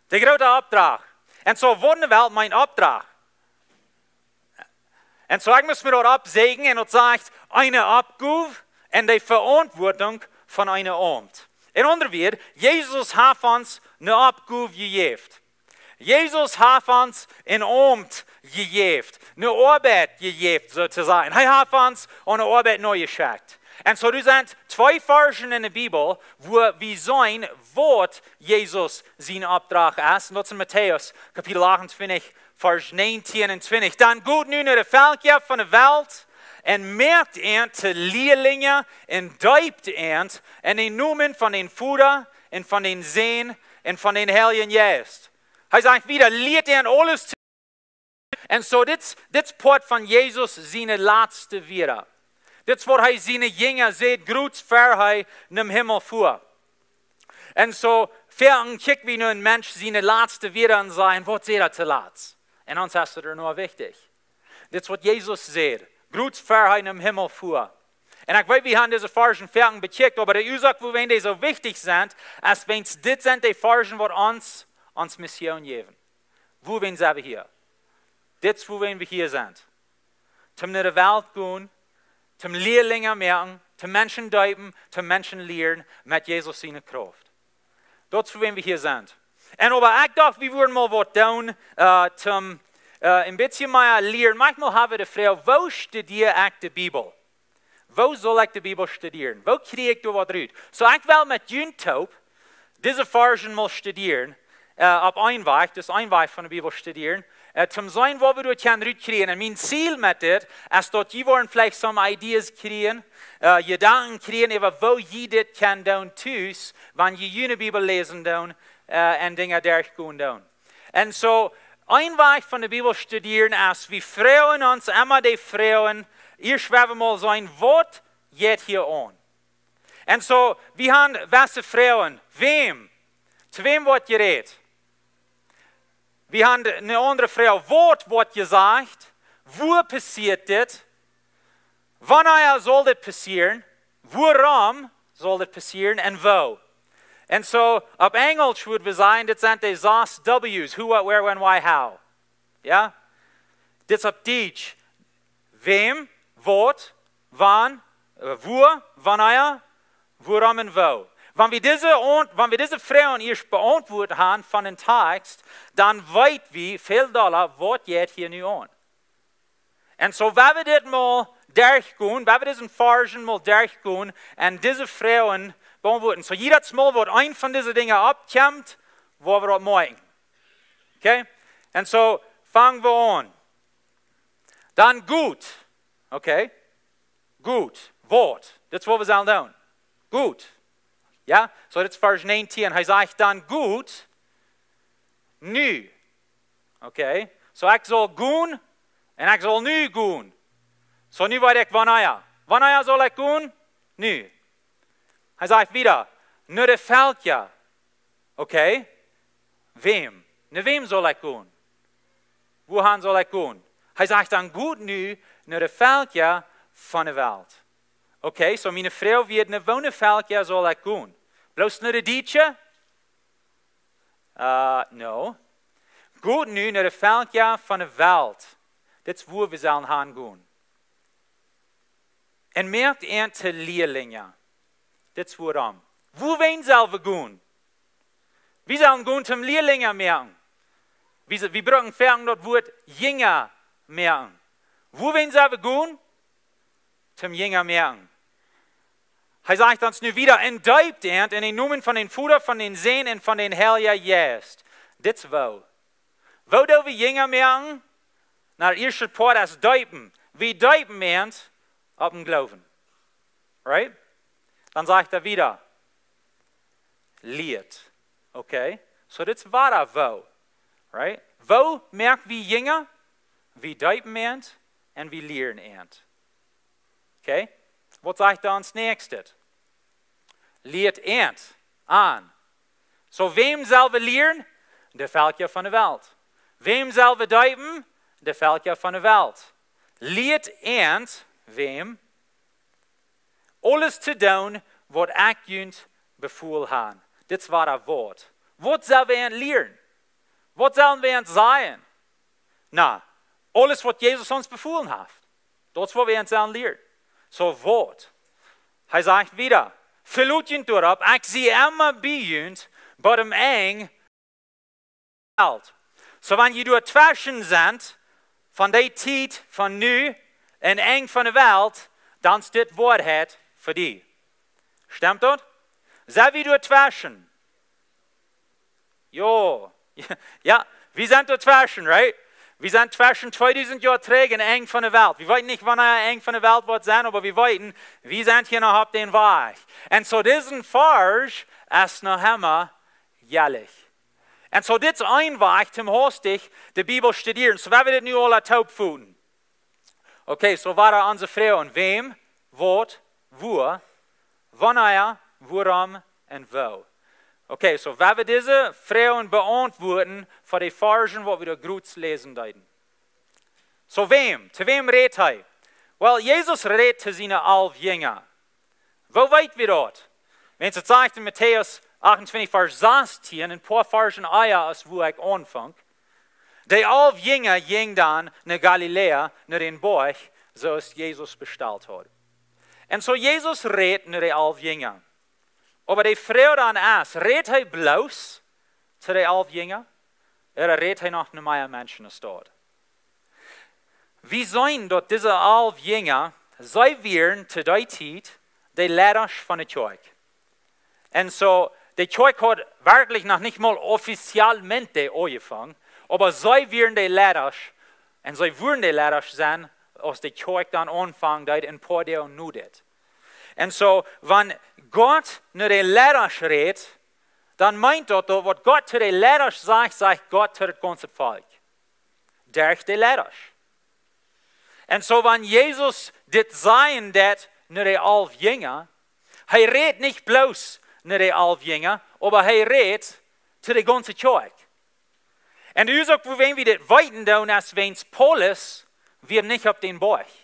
De groote Opdrach. Un soo, waut enne Welt meent Opdrach? Un soo, ekj must mie daut oppsajen, un daut sajcht, eene Oppgow un de Veauntwuatunk von een Aumt. En aundre Wieed, Jesus haft ons ne Oppgow jejäft. Jesus haft ons een Aumt jejäft, ne Oabeit jejäft, soo to sajen. Hee haft ons aun ne Oabeit nojeschekjt. Un soo, doa sent twee Varschen en de Bibel, wua wie seenen, waut Jesus sien Opdrach es. Un daut es en Matäus, Kapitel achtuntwintich, Varsch näajentieen un twintich. Dan got nu no de Velkja von de Welt un moakt an to Lielinja un deept an en dän Nomen von dän Voda un von dän Sän un von dän Heiljen Jeist. Hee sajcht wieda, lieet an aules to. Un soo, dit, dit es Poat von Jesus siene latste Wieed. Dit es waut hee siene Jinja säd, krakjt ver hee nom Himmel fua. Un soo, foaken kjikj wie no een Mensch siene latste Wieed un sajen, waut säd hee to latst? Un ons es et nu wichtich. Dit es waut Jesus säd, krakjt ver hee nom Himmel fua. Un ekj weet, wie haben dise Varschen foaken bekjikjt, oba de Uasoak, wuawäajen dee soo wichtich sent, es wiels dit sent de Varschen, waut ons, ons Mission jäwen. Wuawäajen sent wie hia? Dit es wuawäajen wie hia sent. Toom no de Welt gonen, toom Lielinja moaken, toom Menschen deepen, toom Menschen lieren met Jesus siene Krauft. Daut es wuawäajen wie hia sent. Un oba ekj docht, wie wudden mol waut doonen, äh, toom, äh, een bät mea lieren. Maunchmol hab wie de Froag, woo studieer ekj de Bibel? Woo saul ekj de Bibel studieren? Woo kjrie ekj doa waut rut? Soo, ekj well met junt toop dise Varschen mol studieren, äh, opp een Wajch, daut es een Wajch von de Bibel studieren, äh, toom seenen, waut wie doa kjennen rutkjrieen. Un mien Ziel met dit es, daut jie woaren veleicht some Ideas kjrieen, äh, Jedanken kjrieen, äwa woo jie dit kjennen doonen tus, wan jie june Bibel läsen doonen, äh, un Dinja derchgonen doonen. Un soo, een Wajch von de Bibel studieren es, wie froagen ons emma de Froagen, ieescht well wie mol seenen, waut jeit hia aun? Un soo, wie haben wesse Froagen, wäm? To wäm woat jerät? Wie haben ne aundre Froag, waut woat jesajcht? Wua passieet dit? Wanea saul dit passieren? Wuarom saul dit passieren un woo? Un soo, opp Enjlisch wudd wie sajen, dit sent de sas W's, who, what, where, when, why, how. Jo? Dit es opp Dietsch. Wäm, waut, wan, äh, wua, wanea, wuarom un woo. Wan wie dise aun-, wan wie dise Froagen ieescht beauntwuat haben von dän Tekst, dan weet wie väl dolla, waut jeit hia nu aun. Un soo, wan wie dit mol derchgonen, wan wie dise Varschen mol derchgonen un dise Froagen beauntwuaden. Soo, jiedet Mol, waut eent von dise Dinja oppkjemt, woa wie daut moaken. Okay? Un soo, fang wie aun. Dan goot. Okay? Goot. Waut? Dit es waut wie sellen doonen. Goot. Jo, soo dit es Varsch näajentieen. Hee sajcht dan: "Got nu." Okay? Soo ekj saul gonen un ekj saul nu gonen. Soo nu weet ekj wanea. Wanea saul ekj gonen? Nu. Hee sajcht wieda: "No de Velkja." Okay? Wäm? No wäm saul ekj gonen? Wuahan saul ekj gonen? Hee sajcht dan: "Got nu no de Velkja von de Welt." Okay, soo miene Froag wia: "No woone Velkja saul ekj gonen? Bloos no de Dietsche?" Uh, no. "Got nu no de Velkja von de Welt." Dit es wua wie sellen han gonen. "Un moakt an to Lielinja." Dit es wuarom. Wuahan sell wie gonen? Wie sellen gonen toom Lielinja moaken. Wie, wie brucken foaken daut Wuat Jinja moaken. Wuahan sell wie gonen? Toom Jinja moaken. Hee sajcht ons nu wieda: "Un deept an en dän Nomen von dän Voda, von dän Sän un von dän Heiljen Jeist." Dit es woo. Woo doo wie Jinja moaken? Na, daut ieeschte Poat es deepen. Wie deepen an opp dän Gloowen. Right? Dan sajcht hee wieda: "Lieet." Okay? Soo dit es woo. Right? Woo moak wie Jinja? Wie deepen an un wie lieren an. Okay? Waut sajcht dan ons näakjstet? "Lieet an." Aun. Soo wäm sell wie lieren? De Velkja von de Welt. Wäm sell wie deepen? De Velkja von de Welt. "Lieet an" wäm? "Aules to doonen waut ekj junt befolen hab." Dit es woo daut woat. Waut sell wie an lieren? Waut sell wie an sajen? Na, aules waut Jesus ons befolen haft. Daut es waut wie an sellen lieren. Soo waut? Hee sajcht wieda: "Velot junt doaropp, ekj sie emma bie junt, bat aum Enj Welt." Soo wan jie doa tweschen sent, von dee Tiet von nu un Enj von de Welt, dan es dit Woarheit fa die. Stemt daut? Sent wie doa tweschen? Jo. Jo, wie sent doa tweschen, right? Wie sent tweschen tweedusent Joa trigj un Enj von de Welt. Wie weeten nich wanea Enj von de Welt woat sennen, oba wie weeten, wie sent hia noch opp dän Wajch. Un soo disen Varsch es noch emma jelich. Un soo dit es een Wajch toom haustich de Bibel studieren. Soo wie dit nu aula toop footen. Okay, soo wieren onse Froagen: wäm, waut, wua, wanea, wuarom un woo. Okay, soo wie dise Froagen beauntwuaden fa de Varschen waut wie doa krakjt läsen deeden. Soo wäm, to wäm rät hee? Well, Jesus rät to siene alf Jinja. Woo weet wie daut? Wiels et sajcht en Matäus achtuntwintich Varsch sastieen, een poa Varschen ea aus wua ekj aunfunk: "De alf Jinja jinjen dan no Galiläa, no dän Boajch, soo aus Jesus bestalt haud." Un soo Jesus rät no de alf Jinja. Oba de Froag dan es, rät hee bloos to de alf Jinja? Ooda rät hee noch no mea Menschen aus daut? Wie seenen daut dise alf Jinja, see wieren to dee Tiet de Leidasch von de Kjoakj. Un soo, de Kjoakj haud werkjlich noch nich mol offiziell met dee aunjefongen, oba see wieren de Leidasch, un see wudden de Leidasch sennen, aus de Kjoakj dan aunfangen deed en poa Doag no dit. Un soo, wan Gott no de Leidasch rät, dan meent daut, daut waut Gott to de Leidasch sajcht, sajcht Gott to daut gaunze Volkj. Derch de Leidasch. Un soo, wan Jesus dit sajen deed no de alf Jinja, hee rät nich bloos no de alf Jinja, oba hee rät to de gaunze Kjoakj. Un de Uasoak wuarom wie dit weeten doonen es, wiels Paulus wia nich opp dän Boajch.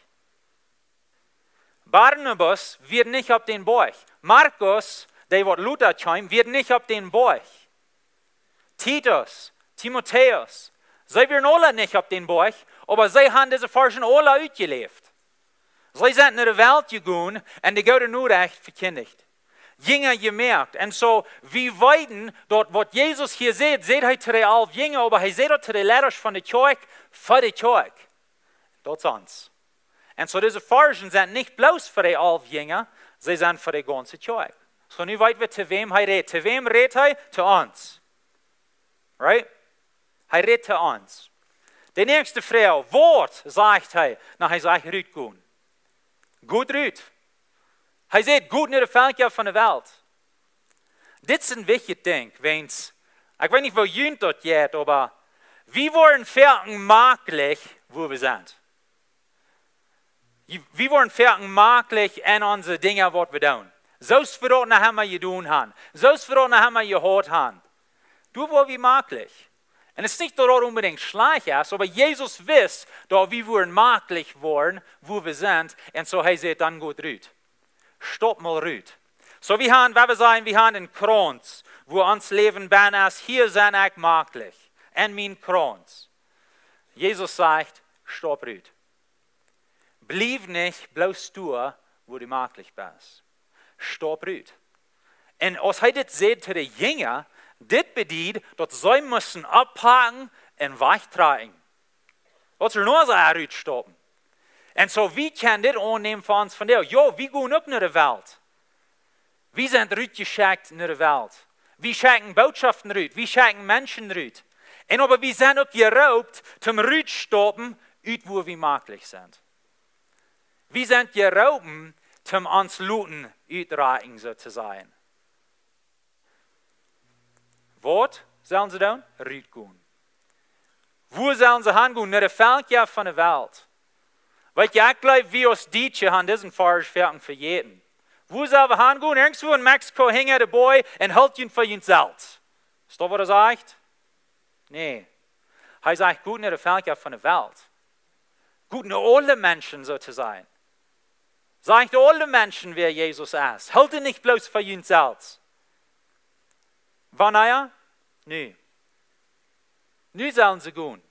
Barnabas wia nich opp dän Boajch. Markus, dee waut lota kjeem, wia nich opp dän Boajch. Titus, Timotäus, see wieren aula nich opp dän Boajch, oba see haben dise Varschen aula utjeläft. See sent no de Welt jegonen un de goode Norecht vekjindicht. Jinja jemoakt. Un soo, wie weeten daut waut Jesus hia sajcht, sajcht hee to de alf Jinja, oba hee sajcht daut to de Leidasch von de Kjoakj, fa de Kjoakj. Daut es ons. Un soo dise Varschen sent nich bloos fa de alf Jinja, see sent fa de gaunze Kjoakj. Soo nu weet wie to wäm hee rät. To wäm rät hee? To ons. Right? Hee rät to ons. De näakjste Froag, waut sajcht hee? Na, hee sajcht: "Rutgonen." Got rut. Hee sajcht: "Got no de Velkja von de Welt." Dit es een wichtjet Dinkj, wäajens, ekj weet nich, woo junt daut jeit, oba wie woaren foaken maklich, wua wie sent. Wie woaren foaken maklich en onse Dinja, waut wie doonen. Soo aus wie daut noch emma jedonen haben. Soo aus wie daut noch emma jehaut haben. Doa woa wie maklich. Un et es nich, daut daut onbedinjt schlajcht es, oba Jesus wist, daut wie woaren maklich woaren, wua wie sent. Un soo hee säd: "Dan got rut. Stap mol rut." Soo, wie haben, waut wie sajen, wie haben een Krauns, wua ons Läwen bennen es, hia sie ekj maklich. En mien Krauns. Jesus sajcht: "Stap rut. Bliew nich bloos doa, wua du maklich best. Stap rut." Un aus hee dit säd to de Jinja, dit bediet, daut see musten oppakjen un wajchtrakjen. Waut see noch soo rutstoppen. Un soo, wie kjennen dit aunnämen fa ons vondoag? Jo, wie gonen uk no de Welt. Wie sent rutjeschekjt no de Welt. Wie schekjen Botschoften rut. Wie schekjen Menschen rut. Un oba wie sent uk jeroopt, toom rutstoppen, ut wua wie maklich sent. Wie sent jeroopen, toom ons loten utrakjen, soo to sajen. Waut sellen see doonen? Rutgonen. Wua sellen see hangonen? No de Velkja von de Welt. Weet jie, ekj jleew, wie aus Dietsche haben disen Varsch foaken vejäten. Wua sell wie hangonen? Irjentwua en Mexiko, hinja de Boaj, un hoolt junt fa junt selfst. Es daut, waut hee sajcht? Nä. Hee sajcht: "Got no de Velkja von de Welt. Got no aule Menschen, soo to sajen." Sajcht aule Menschen, wäa Jesus es. Hoolt junt nich bloos fa junt selfst. Wanea? Nu. Nu sellen see gonen.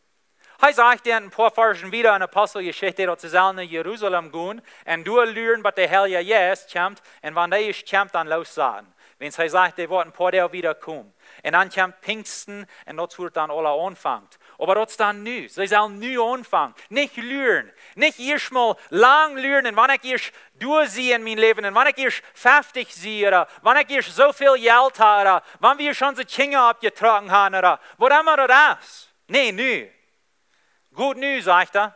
Hee sajcht dan een poa Varschen wieda en Aposteljeschicht, daut see sellen no Jerusalem gonen un doa luren, bat de Heilja Jeist kjemt, un wan dee es kjemt, dan lossloten. Wäajens hee sajcht, dee woat een poa Doag wieda komen. Un dan kjemt Pinjsten un daut woat dan aula aunfangen. Oba daut es dan nu. See sellen nu aunfangen. Nich luren. Nich ieescht mol lang luren. Un wan ekj ieescht doa sie en mien Läwen. Un wan ekj ieescht feftich sie, ooda wan ekj ieescht soo väl Jelt hab, ooda wan wie ieescht onse Kjinja oppjetrocken haben, ooda waut emma daut es. Nä, nu. Got nu, sajcht hee.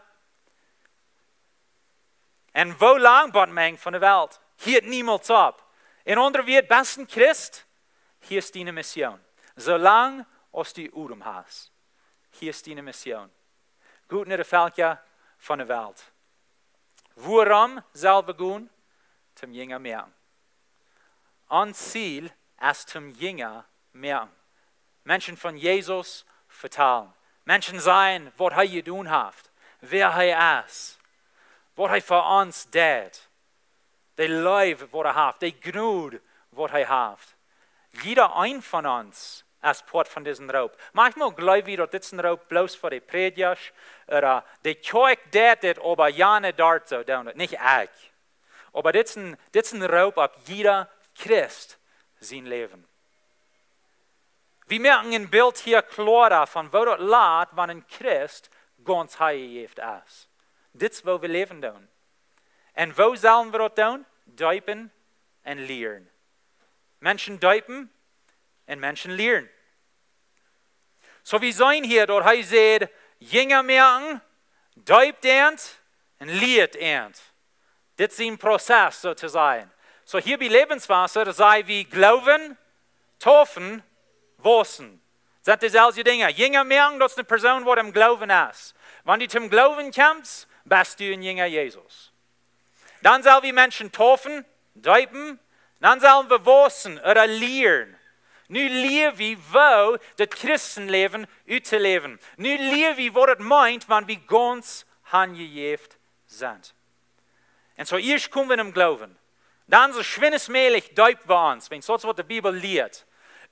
Un woo lang? Bat Enj von de Welt. Hieet niemols opp. En aundre Wieed, best een Christ, hia es diene Mission. Soo lang aus du Odem hast, hia es diene Mission. Got no de Velkja von de Welt. Wuarom sell wie gonen? Toom Jinja moaken. Ons Ziel es toom Jinja moaken. Menschen von Jesus vetalen. Menschen sajen, waut hee jedonen haft, wäa hee es, waut hee fa ons deed, de Leew, waut hee haft, de Jnod, waut hee haft. Jieda een von ons es Poat von disen Roop. Maunchmol jleew wie, daut dit een Roop bloos fa de Prädjasch, ooda de Kjoakj deit dit, oba jane doa soo doonen, nich ekj. Oba dit een, dit een Roop opp jieda Christ sien Läwen. Wie moaken een Bilt hia kloara von woo daut lat, wan een Christ gaunz hanjejäft es. Dit es woo wie läwen doonen. Un woo sellen wie daut doonen? Deepen un lieren. Menschen deepen un Menschen lieren. Soo, wie seenen hia, daut hee sajcht: Jinja moaken, deept an un lieet an. Dit es een Prozess, soo to sajen. Soo, hia bie Lebenswasser saj wie: Gloowen, deepen, wausen. Sent deselwje Dinja. Jinja moaken, daut es eene Persoon, waut em Gloowen es. Wan du toom Gloowen kjemst, best du een Jinja Jesus. Dan sell wie Menschen deepen, deepen, dan sell wie wausen ooda lieren. Nu lia wie, woo daut Christenläwen uttoläwen. Nu lia wie, waut et meent, wan wie gaunz hanjejäft sent. Un soo ieescht komen wie em Gloowen. Dan soo schwind aus mäajlich deep wie ons, wäajens daut es, waut de Bibel lieet.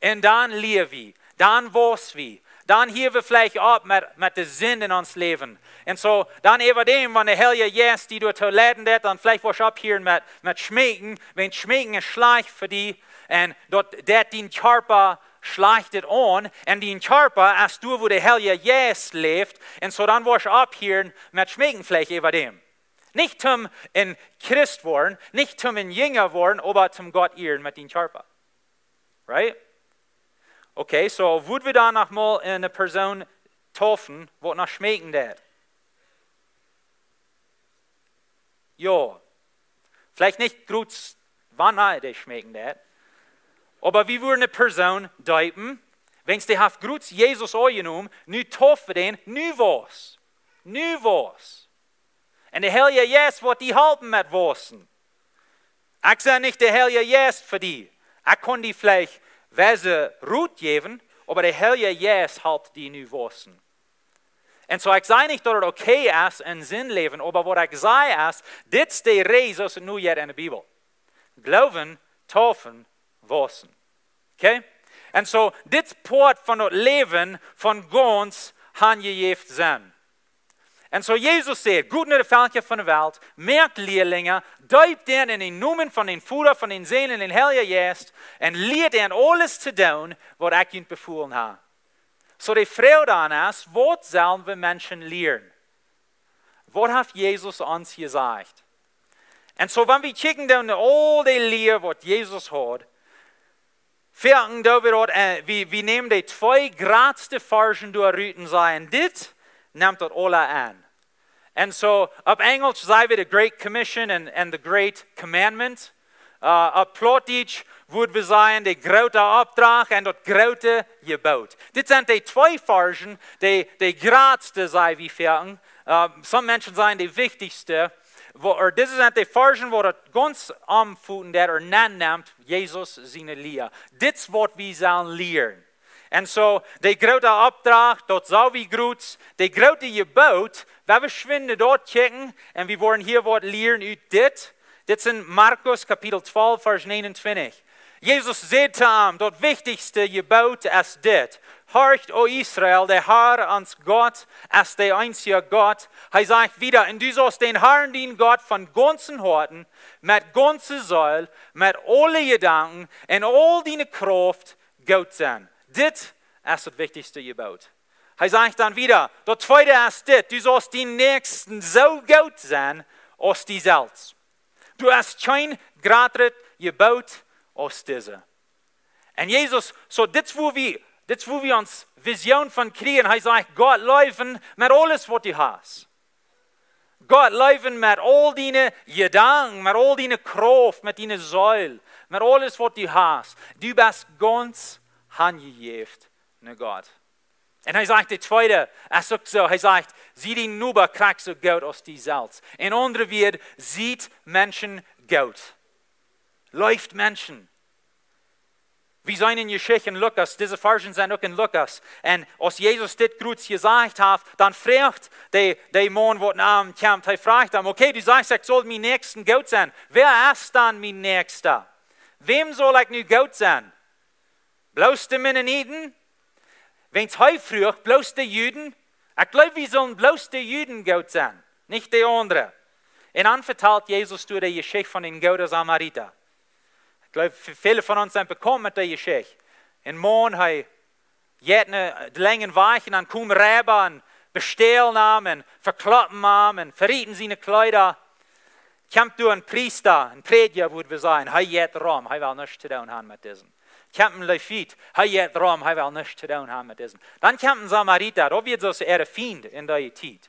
Un dan lia wie, dan wauss wie, dan hia wie veleicht opp met, met de Sind en ons Läwen. Un soo, dan äwa däm, wan de Heilja Jeist die doatoo leiden deit, dan veleicht woascht opphieren met, met schmeeken, wäajens schmeeken es schlajcht fa die, un daut deit dien Kjarpa schlajcht aun, un dien Kjarpa es doa, wua de Heilja Jeist läft, un soo dan woascht opphieren met schmeeken veleicht äwa däm. Nich toom een Christ woaren, nich toom een Jinja woaren, oba toom Gott ieren met dien Kjarpa. Right? Okay, soo, wudd wie dan noch mol eene Persoon deepen, waut noch schmeeken deit? Jo. Veleicht nich groot, wan hee dee schmeeken deit. Oba wie wudden ne Persoon deepen, wan dee haft groots Jesus aunjenomen, nu deepen wie dän, nu waut. Nu waut. Un de Heilje Jeist woat die halpen met wausen. Ekj sie nich de Heilje Jeist fa die. Ekj kaun die veleicht wiese Rot jäwen, oba de Heilje Jeist halpt die nu wausen. Un soo, ekj saj nich, daut et okay es en Sind läwen, oba waut ekj saj es, dit es de Räd, soo aus et nu jeit en de Bibel. Gloowen, deepen, wausen. Okay? Un soo, dit es Poat von daut Läwen von gaunz hanjejäft sennen. Un soo, Jesus sajcht: "Got no de Velkja von de Welt, moakt Lielinja, deept an en dän Nomen von dän Voda, von dän Sän un dän Heiljen Jeist, un lieet an aules to doonen, waut ekj junt befolen hab." Soo, de Froag dan es, waut sellen wie Menschen lieren? Waut haft Jesus ons jesajcht? Un soo, wan wie kjikjen dan aul de Lia, waut Jesus haud, foaken doo wie daut, äh, wie, wie nämen de twee jratste Varschen doa rut un sajen: "Dit nemt daut aula aun." Un soo, opp Enjlisch saj wie de Great Commission un, un the Great Commandment. Äh, opp Plautdietsch wudd wie sajen, de groote Opdrach un daut groote Jeboot. Dit sent de twee Varschen, de, de jratste, saj wie foaken. Äh, some Menschen sajen de wichtichste. Wua, or, dit sent de Varschen, wua daut gaunz aunfangt, daut et nenn nemt, Jesus siene Lia. Dit es, waut wie sellen lieren. Un soo, de groote Opdrach, daut saj wie groots, de groote Jeboot, wie woaren schwind daut kjikjen, un wie woaren hia waut lieren ut dit. Dit es en Markus Kapitel twalf, Varsch neenuntwintich. Jesus säd to an: "Daut wichtichste Jeboot es dit: Horcht, o Israel, de Herr, ons Gott, es de eensje Gott." Hee sajcht wieda: "Un du saust dän Herrn, dienen Gott, von gaunzem Hoaten, met gaunze Seel, met aule Jedanken un aul diene Krauft goot sennen." Dit es daut wichtichste Jeboot. Hee sajcht dan wieda: "Daut tweede es dit: Du saust dienen Näakjsten soo goot sennen aus die selfst." Du hast kjeen jratret Jeboot aus dise. Un Jesus, soo, dit es, wua wie, dit es, wua wie ons Vision von kjrieen. Hee sajcht: "Gott leewen met aules, waut du hast. Gott leewen met aul diene Jedanken, met aul diene Krauft, met diene Seel, met aules, waut du hast. Du best gaunz hanjejäft no Gott." Un hee sajcht, de tweede, es uk soo, hee sajcht: "Sie dienen Noba krakjt soo goot aus die selfst." En aundre Wieed, siet Menschen goot. Leeft Menschen. Wie seenen en Jeschicht en Lukas, dise Varschen sent uk en Lukas. Un aus Jesus dit groots jesajcht haft, dan froagt de, de Maun, waut no am kjemt, hee froagt am: "Okay, du sajchst, ekj saul mienen Näakjsten goot sennen. Wäa es dan mien Näakjsta? Wäm saul ekj nu goot sennen? Bloos de Mennoniten?" Wan hee fruach, bloos de Juden? Ekj jleew, wie sellen bloos de Juden goot sennen, nich de aundre. Un dan vetalt Jesus doa de Jeschicht von dän gooden Samarita. Ekj jleew, v-, väle von ons sent bekaunt met dee Jeschicht. En Maun, hee jeit ne, de lenja Wajch un dan komen Reiba un bestälen am un vekloppen am un verieten siene Kjleeda. Kjemt doa en Priesta, en Prädja, wudd wie sajen, hee jeit rom, hee well nuscht to doonen han met disen. Kjemt en Levit, hee jeit rom, hee well nuscht to doonen han met disen. Dan kjemt en Samarita, daut wia soo aus äare Fiend en dee Tiet.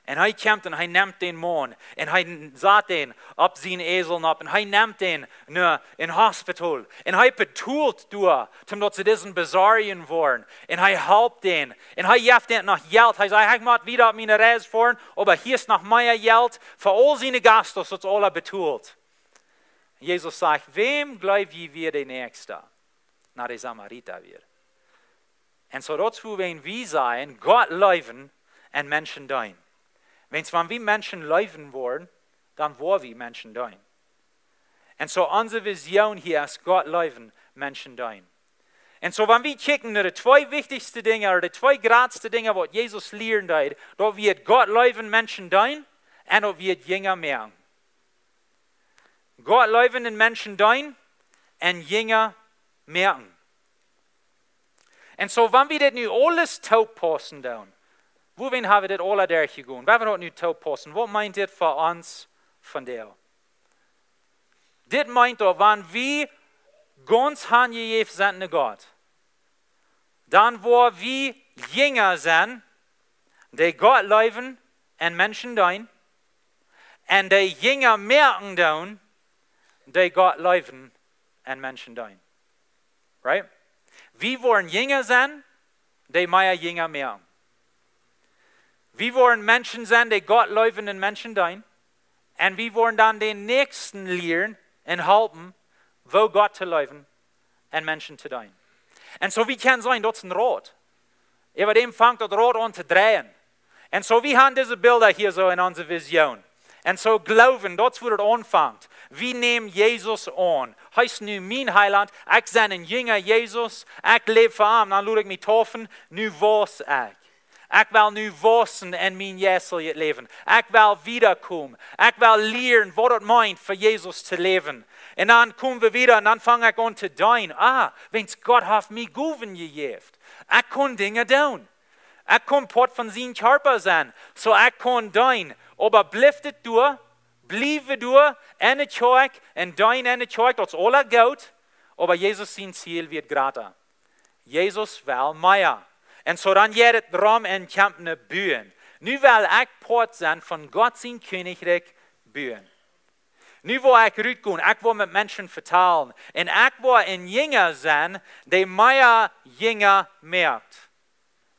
Un hee kjemt un hee nemt dän Maun un hee sat dän opp sienen Esel nopp un hee nemt dän no en Hospital. Un hee betolt doa, om daut see disen besorjen woaren. Un hee halpt dän. Un hee jeft dän noch Jelt. Hee sajcht: "Ekj mott wieda opp miene Reis foaren, oba hia es noch mea Jelt fa aul siene gastos, daut es aula betolt." Jesus sajcht: "Wäm jleew jie wia de Näakjsta?" Na, de Samarita wia. Un soo daut es, wua wie sajen, Gott leewen un Menschen deenen. Wan, wan wie Menschen leewen woaren, dan woa wie Menschen deenen. Un soo, onse Vision hia es Gott leewen, Menschen deenen. Un soo, wan wie kjikjen no de twee wichtichste Dinja, ooda de twee jratste Dinja, waut Jesus lieren deed, daut wia Gott leewen, Menschen deenen, un daut wia Jinja moaken. Gott leewen un Menschen deenen un Jinja moaken. Un soo, wan wie dit nu aules toopaussen doonen, woo wiet haben wie dit aula derchjegonen? Wan wie daut nu toopaussen, waut meent dit fa ons vondoag? Dit meent daut, wan wie gaunz hanjejäft sent no Gott, dan woa wie Jinja sennen, dee Gott leewen un Menschen deenen, un dee Jinja moaken doonen, dee Gott leewen un Menschen deenen. Right? Wie woaren Jinja sennen, dee mea Jinja moaken. Wie woaren Menschen sennen, dee Gott leewen un Menschen deenen. Un wie woaren dan dän Näakjsten lieren un halpen, woo Gott to leewen un Menschen to deenen. Un soo, wie kjennen seenen, daut es een Rad. Äwa däm fangt daut Rad aun to dreien. Un soo, wie haben dise Bilda hia soo en onse Vision. Un soo, Gloowen, daut es wua daut aunfangt. Wie nämen Jesus aun. Hee es nu mien Heilaunt, ekj sie een Jinja Jesus, ekj läw fa am, dan lot ekj mie deepen, nu wauss ekj. Ekj well nu waussen en mien jeistlichet Läwen. Ekj well wiedakomen. Ekj well lieren, waut daut meent, fa Jesus to läwen. Un dan komen wie wieda un dan fang ekj aun to deenen. Ah, wiels Gott haft mie Gowen jejäft. Ekj kaun Dinja doonen. Ekj kaun Poat von sienen Kjarpa sennen. Soo ekj kaun deenen. Oba blift et doa, bliew doa, en de Kjoakj, un deenen en de Kjoakj, daut es aula goot. Oba Jesus sien Ziel woat jrata. Jesus well mea. Un soo dan jeit et rom un kjemt no buen. Nu well ekj Poat sennen von Gott sien Kjennichrikj buen. Nu woa ekj rutgonen, ekj woa met Menschen vetalen. Un ekj woa een Jinja sennen, dee mea Jinja moakt.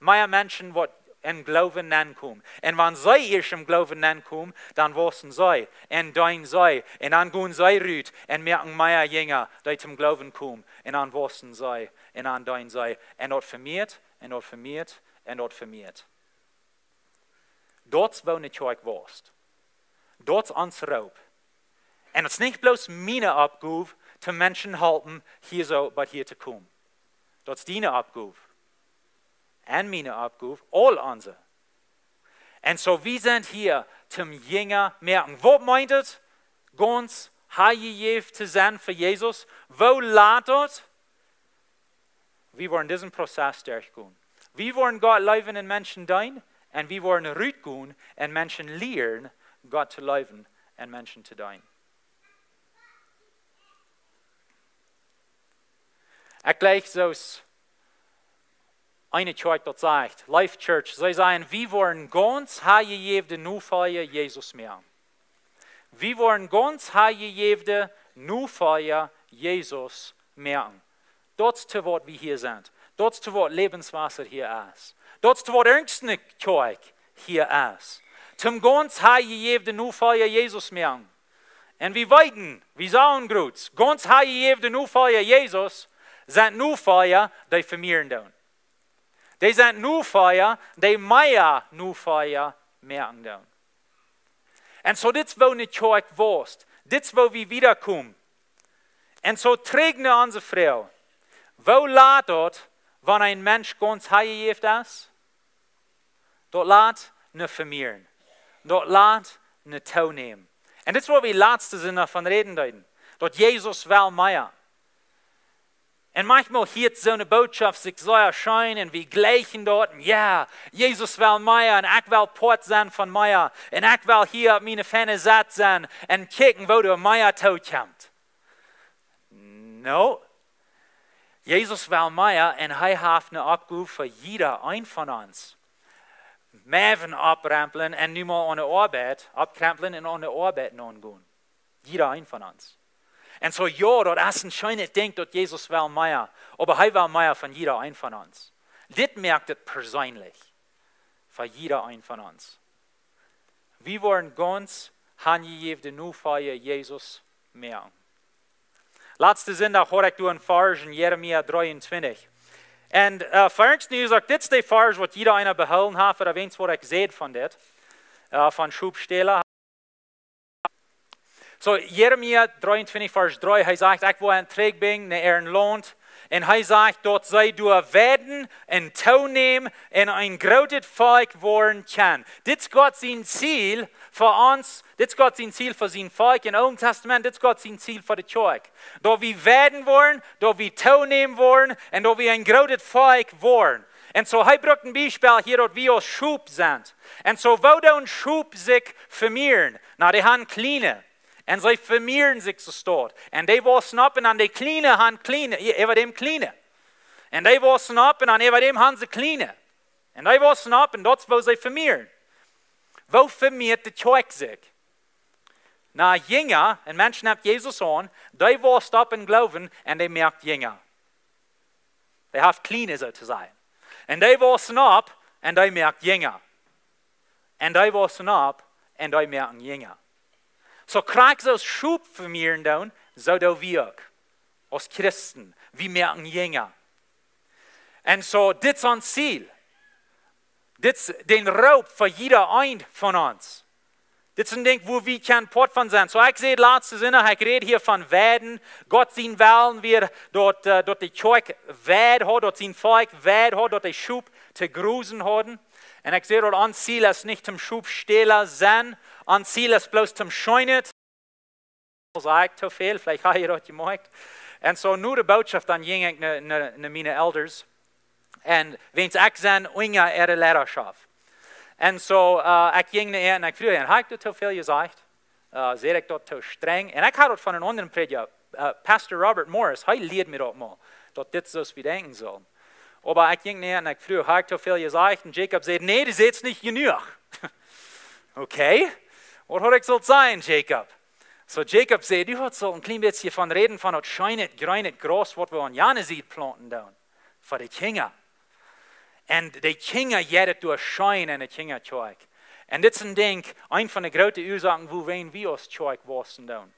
Mea Menschen woat em Gloowen nenkomen. Un wan see ieescht em Gloowen nenkomen, dan waussen see. Un deenen see. Un dan gonen see rut. Un moaken mea Jinja, dee toom Gloowen komen. Un dan waussen see. Un dan deenen see. Un daut vemieet. Un daut vemieet. Un daut vemieet. Daut es woo ne Kjoakj wausst. Daut es ons Roop. Un daut es nich bloos miene Oppgow, to Menschen halpen, hia soo bat hia to komen. Daut es diene Oppgow. Un miene Oppgow, aul onse. Un soo, wie sent hia toom Jinja moaken. Waut meent et, gaunz hanjejäft to sennen fa Jesus? Woo lat daut? Wie woaren disen Prozess derchgonen. Wie woaren Gott leewen un Menschen deenen. Un wie woaren rutgonen un Menschen lieren, Gott to leewen un Menschen to deenen. Ekj jleich soo aus eene Kjoakj daut sajcht, Life Church, see sajen, wie woaren gaunz hanjejäwde Nofolja Jesus moaken. Wie woaren gaunz hanjejäwde Nofolja Jesus moaken. Daut es to waut wie hia sent. Daut es to waut Läwenswota hia es. Daut es to waut irjent ne Kjoakj hia es. Toom gaunz hanjejäwde Nofolja Jesus moaken. Un wie weeten, wie sajen groot, gaunz hanjejäwde Nofolja Jesus sent Nofolja, dee vemieren doonen. Dee sent Nofolja, dee mea Nofolja moaken doonen. Un soo, dit es woo ne Kjoakj wausst. Dit es woo wie wiedakomen. Un soo, trigj no onse Froag. Woo lat daut, wan een Mensch gaunz hanjejäft es? Daut lat no vemieren. Daut lat no toonämen. Un dit es waut wie latsten Sindach von räden deeden. Daut Jesus well mea. Un maunchmol hieet soone Bootschoft sikj soo scheen un wie jleichen daut. Un jo, Jesus well mea un ekj well Poat sennen von mea. Un ekj well hia opp miene feine Sett sennen un kjikjen, woo doa mea tookjemt. No. Jesus well mea un hee haft ne Oppgow fa jieda een von ons. Moagen oppremplen un nu mol aun de Oabeit, oppremplen un aun de Oabeit nogonen. Jieda een von ons. Un soo, jo, daut es een scheenet Dinkj, daut Jesus well mea, oba hee well mea von jieda een von ons. Dit moakt et perseenlich fa jieda een von ons. Wie woaren gaunz hanjejäwde Nofolja Jesus moaken. Latsten Sindach haud ekj doa een Varsch en Jeremia dreeuntwintich. Un, äh, fa ons nu es uk dit de Varsch waut jieda eena behoolen haft, ooda weens waut ekj säd von dit, äh, von Schopstäla. Soo, Jeremia dreeuntwintich, Varsch dree, hee sajcht, ekj woa an trigjbrinjen no äa Launt. Un hee sajcht, daut see doa weiden un toonämen un een grootet Volkj woaren kjennen. Dit es Gott sien Ziel fa ons, dit es Gott sien Ziel fa sien Volkj em Oolen Tastament, dit es Gott sien Ziel fa de Kjoakj. Daut wie weiden woaren, daut wie toonämen woaren un daut wie een grootet Volkj woaren. Un soo, hee brukt een Biespel hia, daut wie aus Schop sent. Un soo, woo doonen Schop sikj vemieren? Na, dee haben Kjliene. Un see vemieren sikj soo stoakj. Un dee waussen opp un dan dee Kjliene haben Kjliene, äwa däm Kjliene. Un dee waussen opp un dan äwa däm haben see Kjliene. Un dee waussen opp un daut es woo see vemieren. Woo vemieet de Kjoakj sikj? Na, Jinja, een Mensch nemt Jesus aun, dee wausst opp em Gloowen un dee moakt Jinja. Dee haft kjliene, soo to sajen. Un dee wausen opp un dee moaken Jinja. Un dee wausen opp un dee moaken Jinja. Soo krakjt soo aus Schop vemieren doonen, soo doo wie uk. Aus Christen, wie moaken Jinja. Un soo, dit es ons Ziel. Dit es dän Roop fa jieda een von ons. Dit es een Dinkj, wua wie kjennen Poat von sennen. Soo, ekj säd latste Sindach, ekj räd hia von weiden. Gott sien Wellen wia daut, äh, daut de Kjoakj Weid haud, daut sien Volkj Weid haud, daut de Schop to grusen hauden. Un ekj säd daut, ons Ziel es nich toom Schopstäla sennen, ons Ziel es bloos toom Scheenet. Saj ekj too väl? Veleicht ha jie daut jemoakjt. Un soo, no de Bootschoft, dan jinkj ekj no, no, no miene Elders. Un wiels ekj sie unja äare Leidaschoft. Un soo, äh, ekj jinkj no äa un ekj fruach äa: "Ha ekj daut too väl jesajcht? Äh, sie ekj daut too strenj?" Un ekj haud daut von een aundren Prädja, äh, Pastor Robert Morris, hee lieed mie daut mol, daut dit soo es aus wie denkjen sullen. Oba ekj jinkj no äa un ekj fruach: "Ha ekj too väl jesajcht?" Un Jacob säd: "Nä, du sajchst nich jenuach." Okay, waut haud ekj sult sajen, Jacob? Soo, Jacob säd: "Du haudst sult een kjlien bät von räden von daut scheene, jreene Graus, waut wie aun jane Sied plaunten doonen, fa de Kjinja." Un de Kjinja, jie daut doa scheen enne Kjinjakjoakj. Un dit es een Dinkj, een von de groote Uasoaken, wuarom wie aus Kjoakj wausen doonen.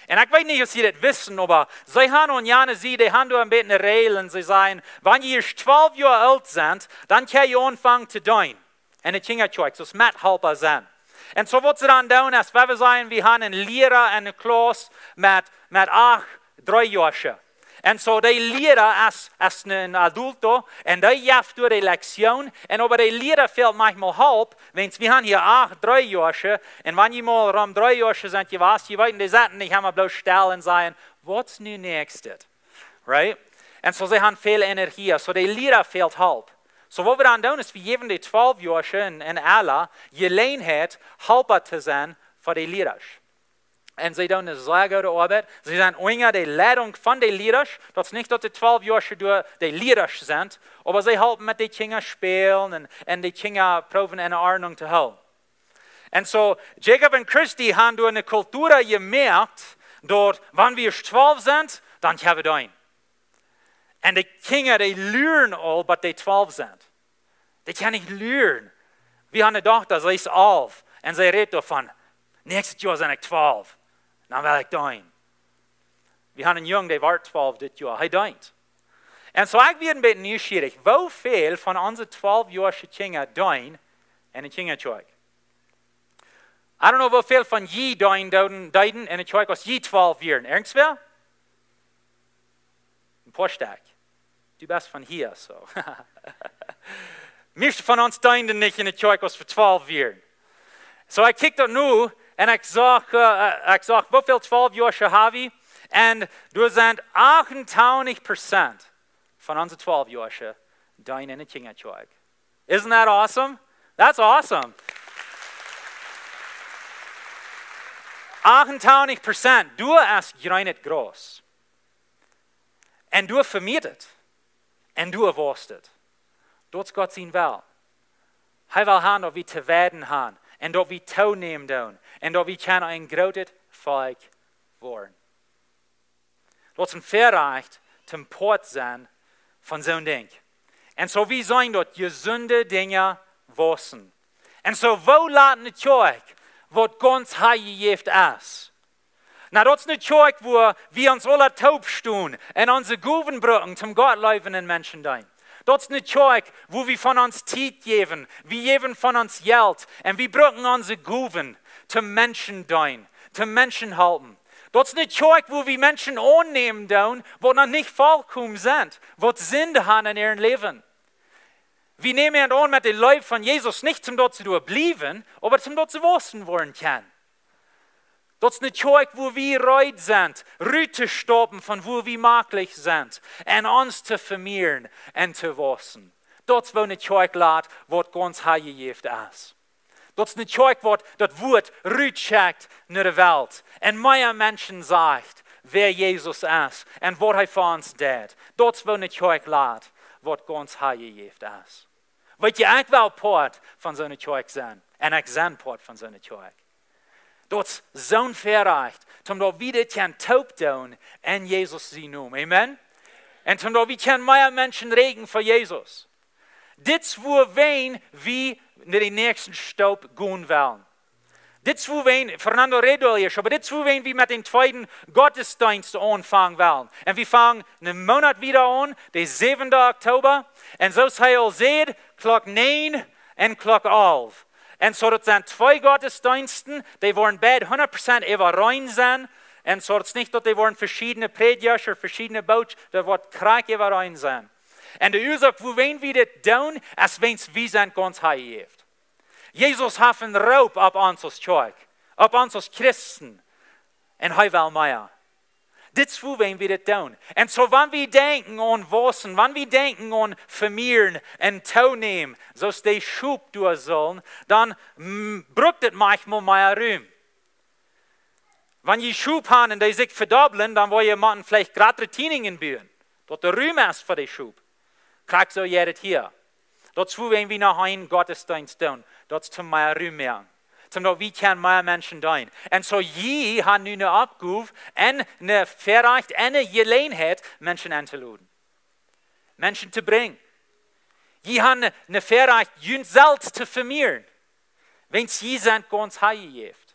Un ekj weet nich aus jie daut weeten, oba see haben aun jane Sied, dee haben doa een bät eene Räajel un see sajen: "Wan jie ieescht twalf Joa oolt sent, dan kjenn jie aunfangen to deenen enne Kjinjakjoakj, soo aus Methalpa sennen." Un soo waut see dan doonen es, wan wie sajen, wie haben een Liera enne Kjlass met, met acht Dreejoasche. Un soo de Liera es, es een adulto, un dee jeft doa de Lektion, un oba de Liera fält maunchmol Help, wiels wie haben hia acht Dreejoasche, un wan jie mol rom Dreejoasche sent jewast, jie weeten, dee setten nich emma bloos stell un sajen: "Waut es nu näakjstet?" Right? Un soo, see haben väl Energie, soo de Liera fält Help. Soo waut wie dan doonen es, wie jäwen de Twalfjoasche un, un aule Jeläajenheit, Helpa to sennen fa de Liera. Un see doonen eene sea goode Oabeit. See sent unja de Leidunk von de Liera. Daut es nich daut de Twalfjoasche doa de Liera sent, oba see halpen met de Kjinja spälen un, un de Kjinja proowen enne Ordnunk to hoolen. Un soo, Jacob un Christy haben doa eene Kultua jemoakt, daut wan wie ieescht twalf sent, dan kjenn wie deenen. Un de Kjinja, dee luren aul, bat dee twalf sent. Dee kjennen nich luren. Wie haben eene Dochta, see es alf. Un see rät doavon: "Näakjstet Joa sie ekj twalf. Dan well ekj deenen." Wie haben eenen Jung, dee woat twalf dit Joa. Hee deent. Un soo, ekj wia een bät nieschierich, woo väl von onse twalfjoasche Kjinja deenen enne Kjinjakjoakj. I don't know, woo väl von jie deenen, deeden, deeden enne Kjoakj, aus jie twalf wieren. Irjentwäa? Een poa Stekj. Du best von hia, soo. Mieeschte von ons deenden nich enne Kjoakj, aus wie twalf wieren. Soo, ekj kjikj daut nu un ekj sach, äh, ekj sach, woo väl Twalfjoasche hab wie? Un doa sent achtentachentich Prozent von onse Twalfjoasche deenen enne Kjinjakjoakj. Isn't that awesome? That's awesome. Achtentachentich Prozent, doa es jreenet Graus. Un doa vemiert et. Un doa waust et. Daut es Gott sien Well. Hee well haben, daut wie to weiden haben. Un daut wie toonämen doonen. Un daut wie kjennen een grootet Volkj woaren. Daut es een Väarajcht, toom Poat sennen von soon Dinkj. Un soo, wie seenen daut jesunde Dinja wausen. Un soo, woo lat ne Kjoakj, waut gaunz hia jejäft es? Na, daut es ne Kjoakj, wua wie ons aula toop stonen un onse Gowen brucken, toom Gott lowen un Menschen deenen. Daut es ne Kjoakj, wua wie von ons Tiet jäwen, wie jäwen von ons Jelt, un wie brucken onse Gowen, toom Menschen deenen, toom Menschen halpen. Daut es ne Kjoakj, wua wie Menschen aunnämen doonen, waut noch nich volkomen sent, waut Sind haben en äa Läwen. Wie nämen an aun met de Leew von Jesus, nich toom daut see doa bliewen, oba toom daut see wausen woaren kjennen. Daut es ne Kjoakj, wua wie reed sent, rut to stoppen von wua wie maklich sent, un ons to vemieren un to wausen. Daut es woo ne Kjoakj lat, waut gaunz hia jejäft es. Daut es ne Kjoakj, waut daut Wuat rutschekjt no de Welt. Un mea Menschen sajcht, wäa Jesus es un waut hee fa ons deed. Daut es woo ne Kjoakj lat, waut gaunz hia jejäft es. Weet jie, ekj well Poat von soone Kjoakj sennen. Un ekj sie Poat von soone Kjoakj. Daut es soon Väarajcht, toom daut wie dit kjennen toop doonen en Jesus sien Nomen. Amen. Un toom daut wie kjennen mea Menschen rieekjen fa Jesus. Dit es wuarom wie no de näakjste Staup gonen wellen. Dit es wuarom, Fernando reed aul ieescht, oba dit es wuarom wie met dän tweeden Gottesdeenst aunfangen wellen. Un wie fangen een Moonat wieda aun, de säwende Oktoba. Un soo aus hee aul säd, Klock näajen un Klock alf. Un soo daut sent twee Gottesdeensten, dee woaren beid hundat Prozent äwareen sennen. Un soo daut es nich daut dee woaren veschiedne Prädjasch ooda veschiedne Bootschoft, daut woat krakjt äwareen sennen. Un de Uasoak wuarom wie dit doonen, es wiels wie sent gaunz hanjejäft. Jesus haft een Roop opp ons aus Kjoakj, opp ons aus Christen. Un hee well mea. Dit es wuarom wie dit doonen. Un soo, wan wie denkjen aun wausen, wan wie denkjen aun vemieren un toonämen, soo aus de Schop doonen sellen, dan mm, brukt et maunchmol mea Rum. Wan jie Schop haben un dee sikj vedobblen, dan woa jie motten veleicht jratre Tieninjen buen. Daut doa Rum es fa de Schop. Krakjt soo jeit et hia. Daut es wuarom wie noch eenen Gottesdeenst doonen. Daut es toom mea Rum moaken. Toom daut wie kjennen mea Menschen deenen. Un soo jie haben nu eene Oppgow un een Väarajcht un eene Jeläajenheit, Menschen entoloden. Menschen to brinjen. Jie haben een Väarajcht, junt selfst to vemieren. Wiels jie sent gaunz hanjejäft.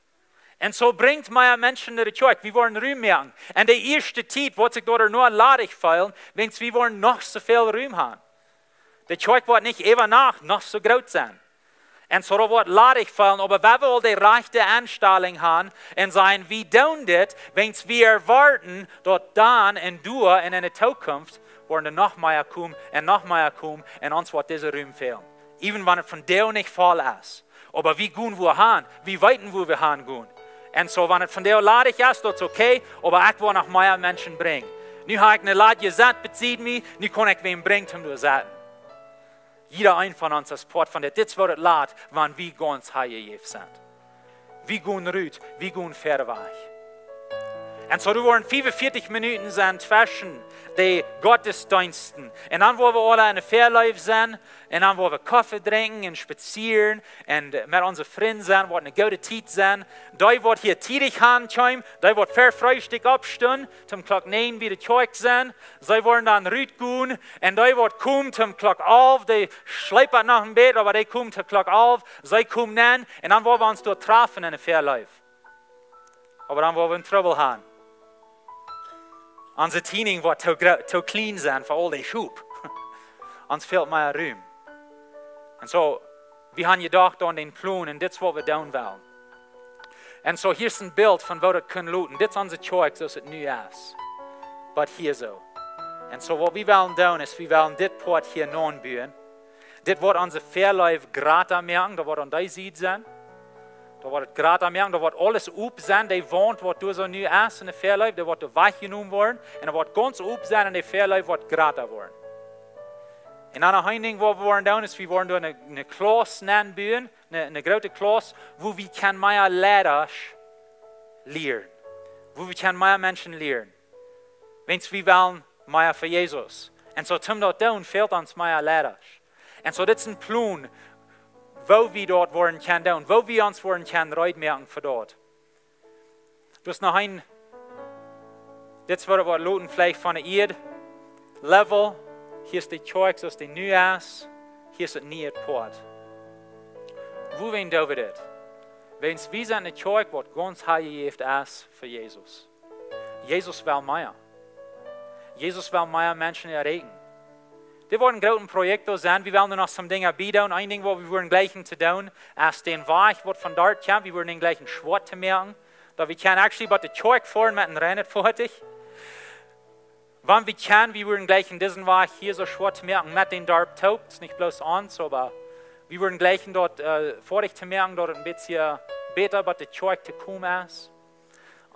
Un soo brinjt mea Menschen no de Kjoakj. Wie woaren Rum moaken. Un de ieeschte Tiet woat sikj daut doa noch ladich feelen, wiels wie woaren noch soo väl Rum haben. De Kjoakj woat nich äwa Nacht noch soo groot sennen. Un soo daut woat ladich feelen, oba wan wie aul de rajchte Enstalunk haben un sajen, wie doonen dit, wiels wie erwoaten, daut dan un doa un en de Tookunft woaren doa noch mea komen un noch mea komen un ons woat dise Rum fälen. Even wan et vondoag nich voll es. Oba wie gonen wua han, wie weeten wua wie han gonen. Un soo, wan et vondoag ladich es, daut es okay, oba ekj well noch mea Menschen brinjen. Nu hab ekj een Ladje jesat bie mie, nu kaun ekj wäm brinjen toom doa setten. Jieda een von ons es Poat von dit. Dit es waut et lat, wan wie gaunz hanjejäft sent. Wie gonen rut, wie gonen wieda wajch. Un soo, doa woaren fiefunvieetich Minuten sennen tweschen de Gottesdeensten. Un dan woa wie aula en de Väaleew sennen. Un dan woa wie Koffe drinkjen un spazieren. Un met onse Frind sennen, woat eene goode Tiet sennen. Dee waut hia tiedich ankjeemen, dee waut ver Freestikj oppstunden, toom Klock näajen bie de Kjoakj sennen. See woaren dan rutgonen. Un dee waut komen toom Klock alf, dee schleepen noch een bät, oba dee komen toom Klock alf, see komen aun. Un dan woa wie ons doa trafen en de Väaleew. Oba dan woa wie een Trubbel haben. Onse Tieninj woat too gro-, too kjlien sennen fa aul dee Schop. Ons fält mea Rum. Un soo, wie haben jedocht aun dän Plon un dit es waut wie doonen wellen. Un soo, hia es een Bilt von woo daut kunn loten. Dit es onse Kjoakj soo aus et nu es. Oba hia soo. Un soo, waut wie wellen doonen es, wie wellen dit Poat hia nopp buen. Dit woat onse Väaleew jrata moaken, daut woat aun dee Sied sennen. Daut woat et jrata moaken, daut woat aules op sennen, dee Waunt waut doa soo nu es en de Väaleew, dee woat doa wajchjenomen woaren. Un daut woat gaunz op sennen un de Väaleew woat jrata woaren. Un dan noch een Dinkj waut wie woaren doonen es, wie woaren doa eene, eene Klauss nopp buen, eene, eene groote Klauss, wua wie kjennen mea Leidasch lieren. Wua wie kjennen mea Menschen lieren. Wiels wie wellen mea fa Jesus. Un soo toom daut doonen fält ons mea Leidasch. Un soo dit es een Plon, woo wie daut woaren kjennen doonen, woo wie ons woaren kjennen reed moaken fa daut. Doa es noch een, dit es waut et woat loten veleicht von de Ieed. Level, hia es de Kjoakj soo aus dee nu es, hia es et niee Poat. Wuarom doo wie dit? Wiels wie sent eene Kjoakj waut gaunz hanjejäft es fa Jesus. Jesus well mea. Jesus well mea Menschen erreichen. Dit woat een grootet Projekt sennen. Wie wellen noch some Dinja biedoonen. Een Dinkj waut wie woaren jlikjen to doonen, es dän Wajch waut von doa kjemt, wie woaren dän jlikjen schwoat to moaken. Daut wie kjennen actually bot de Kjoakj foaren met een reinet Foatich. Wan wie kjennen, wie woaren jlikjen disen Wajch hia soo schwoat to moaken met dän Darp toop. Daut es nich bloos ons, oba wie woaren jlikjen daut, äh, foadich to moaken, daut et een bät bäta bot de Kjoakj to komen es.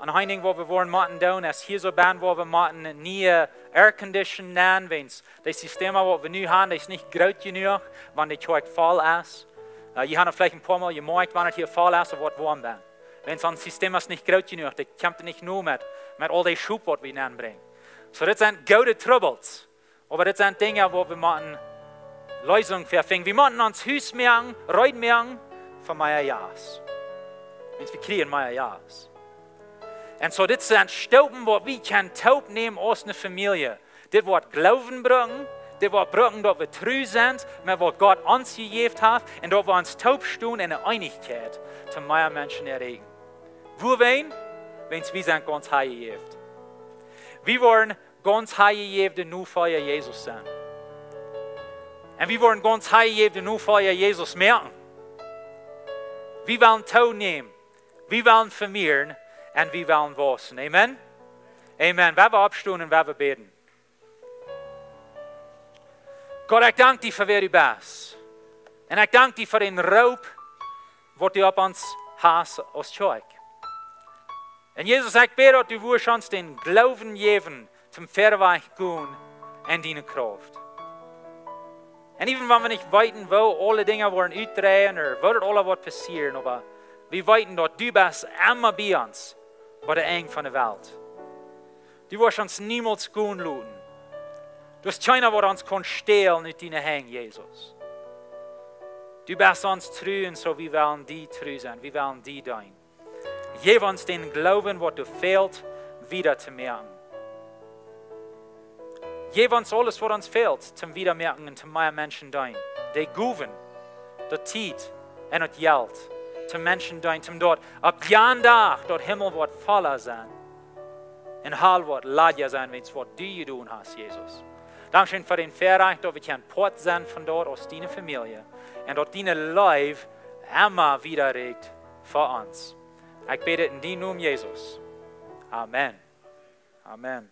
Un een Dinkj waut wie woaren motten doonen, es hia soo bie, wua wie motten niee Aircondition nämen, wiels daut System waut wie nu haben, daut es nich groot jenuach, wan de Kjoakj voll es. Äh, jie haben veleicht een poa Mol jemoakjt, wan et hia voll es, daut woat woam bie. Wiels ons System es nich groot jenuach, daut kjemt nich nopp met, met aul dee Schop waut wie nopp brinjen. Soo, dit sent goode Trubbels. Oba dit sent Dinja, wua wie motten Leesunk fa finjen. Wie motten ons Hus moaken, reed moaken fa mea Jast. Wiels wie kjrieen mea Jast. Un soo, dit sent Staupen, waut wie kjennen toop nämen aus eene Famielje. Dit woat Gloowen brinjen, dit woat brinjen, daut wie tru sent met waut Gott ons jejäft haft un daut wie ons toop stonen en de Eenichkjeit, toom mea Menschen erreichen. Wuarom? Wiels wie sent gaunz hajejäft. Wie woaren gaunz hajejäfte Nofolja Jesus sennen. Un wie woaren gaunz hajejäfte Nofolja Jesus moaken. Wie wellen toonämen, wie wellen vemieren un wie wellen wausen. Amen? Amen. Wie wellen oppstonen un wie wellen bäden. Gott, ekj dank die fa wäa du best. Un ekj dank die fa dän Roop, waut du opp ons hast aus Kjoakj. Un Jesus, ekj bäd, daut du wurscht ons dän Gloowen jäwen, toom wieda gonen en diene Krauft. Un iewen wan wie nich weeten, woo aule Dinja woaren utdreien ooda woo daut aules woat passieren, oba wie weeten, daut du best emma bie ons, bat daut Enj von de Welt. Du woascht ons niemols gonen loten. Du hast kjeena, waut ons kaun stälen ut diene Henj, Jesus. Du best ons tru un soo, wie wellen die tru sennen, wie wellen die deenen. Jeff ons dän Gloowen, waut doa fält, wieda to moaken. Jeff ons aules, waut ons fält, toom wieda moaken un toom mea Menschen deenen. De Gowen, de Tiet un daut Jelt, toom Menschen deenen, toom daut opp jan Dach daut Himmel woat volla sennen un Hal woat ladja sennen, wiels waut du jedonen hast, Jesus. Dankscheen fa dän Väarajcht, daut wie kjennen Poat sennen von daut aus diene Famielje un daut diene Leew emma wieda rieekjt fa ons. Ekj bäd dit en dienen Nomen, Jesus. Amen. Amen.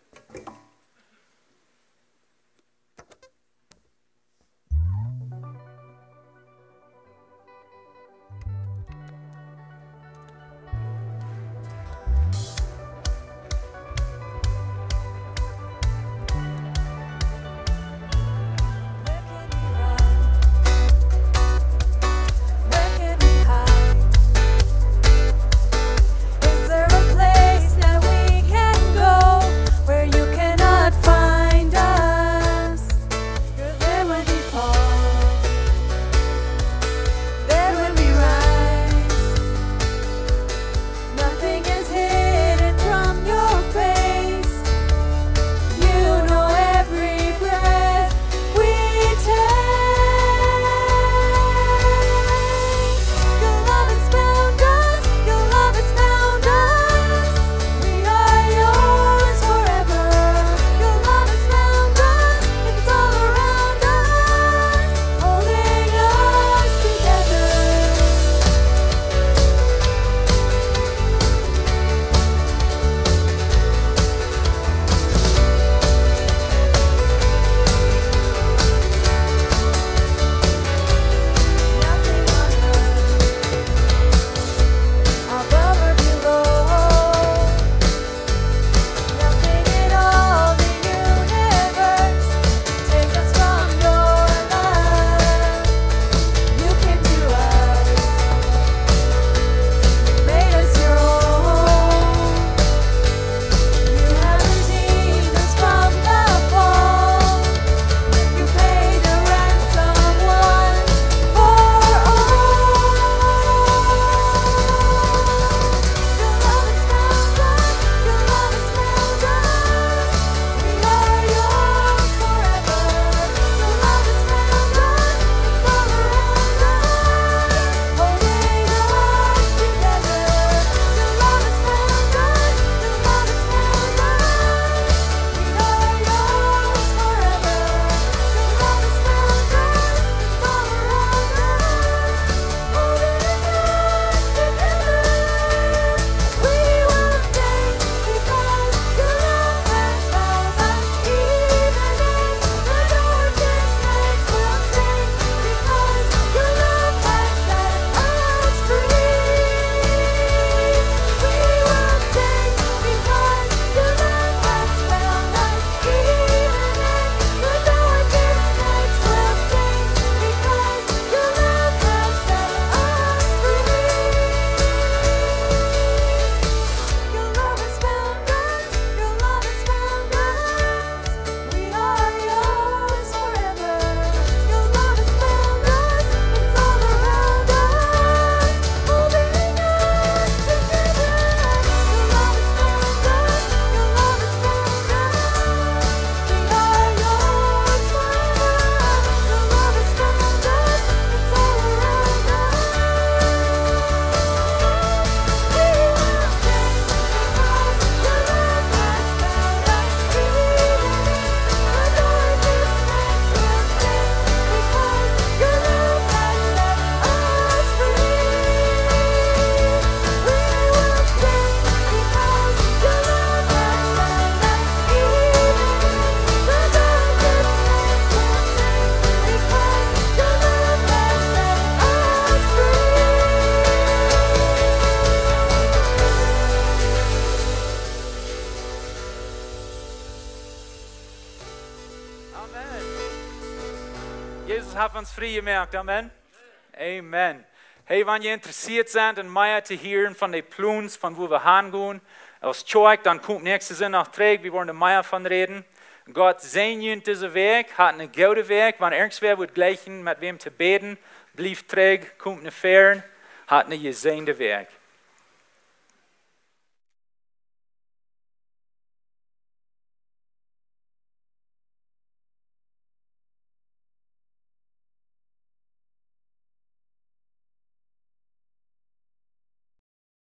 Haft ons frie jemoakt, amen. Amen. Hey, wan jie interessieet sent en mea to hieren von de Plons, von wua wie han gonen aus Kjoakj, dan komt näakjsten Sindach trigj. Wie woaren doa mea von räden. Gott säajen junt dise Wäakj, hat eene goode Wäakj. Wan irjentwäa wudd jleichen met wäm to bäden, blieft trigj, komt no väaren, hat eene jesäajende Wäakj.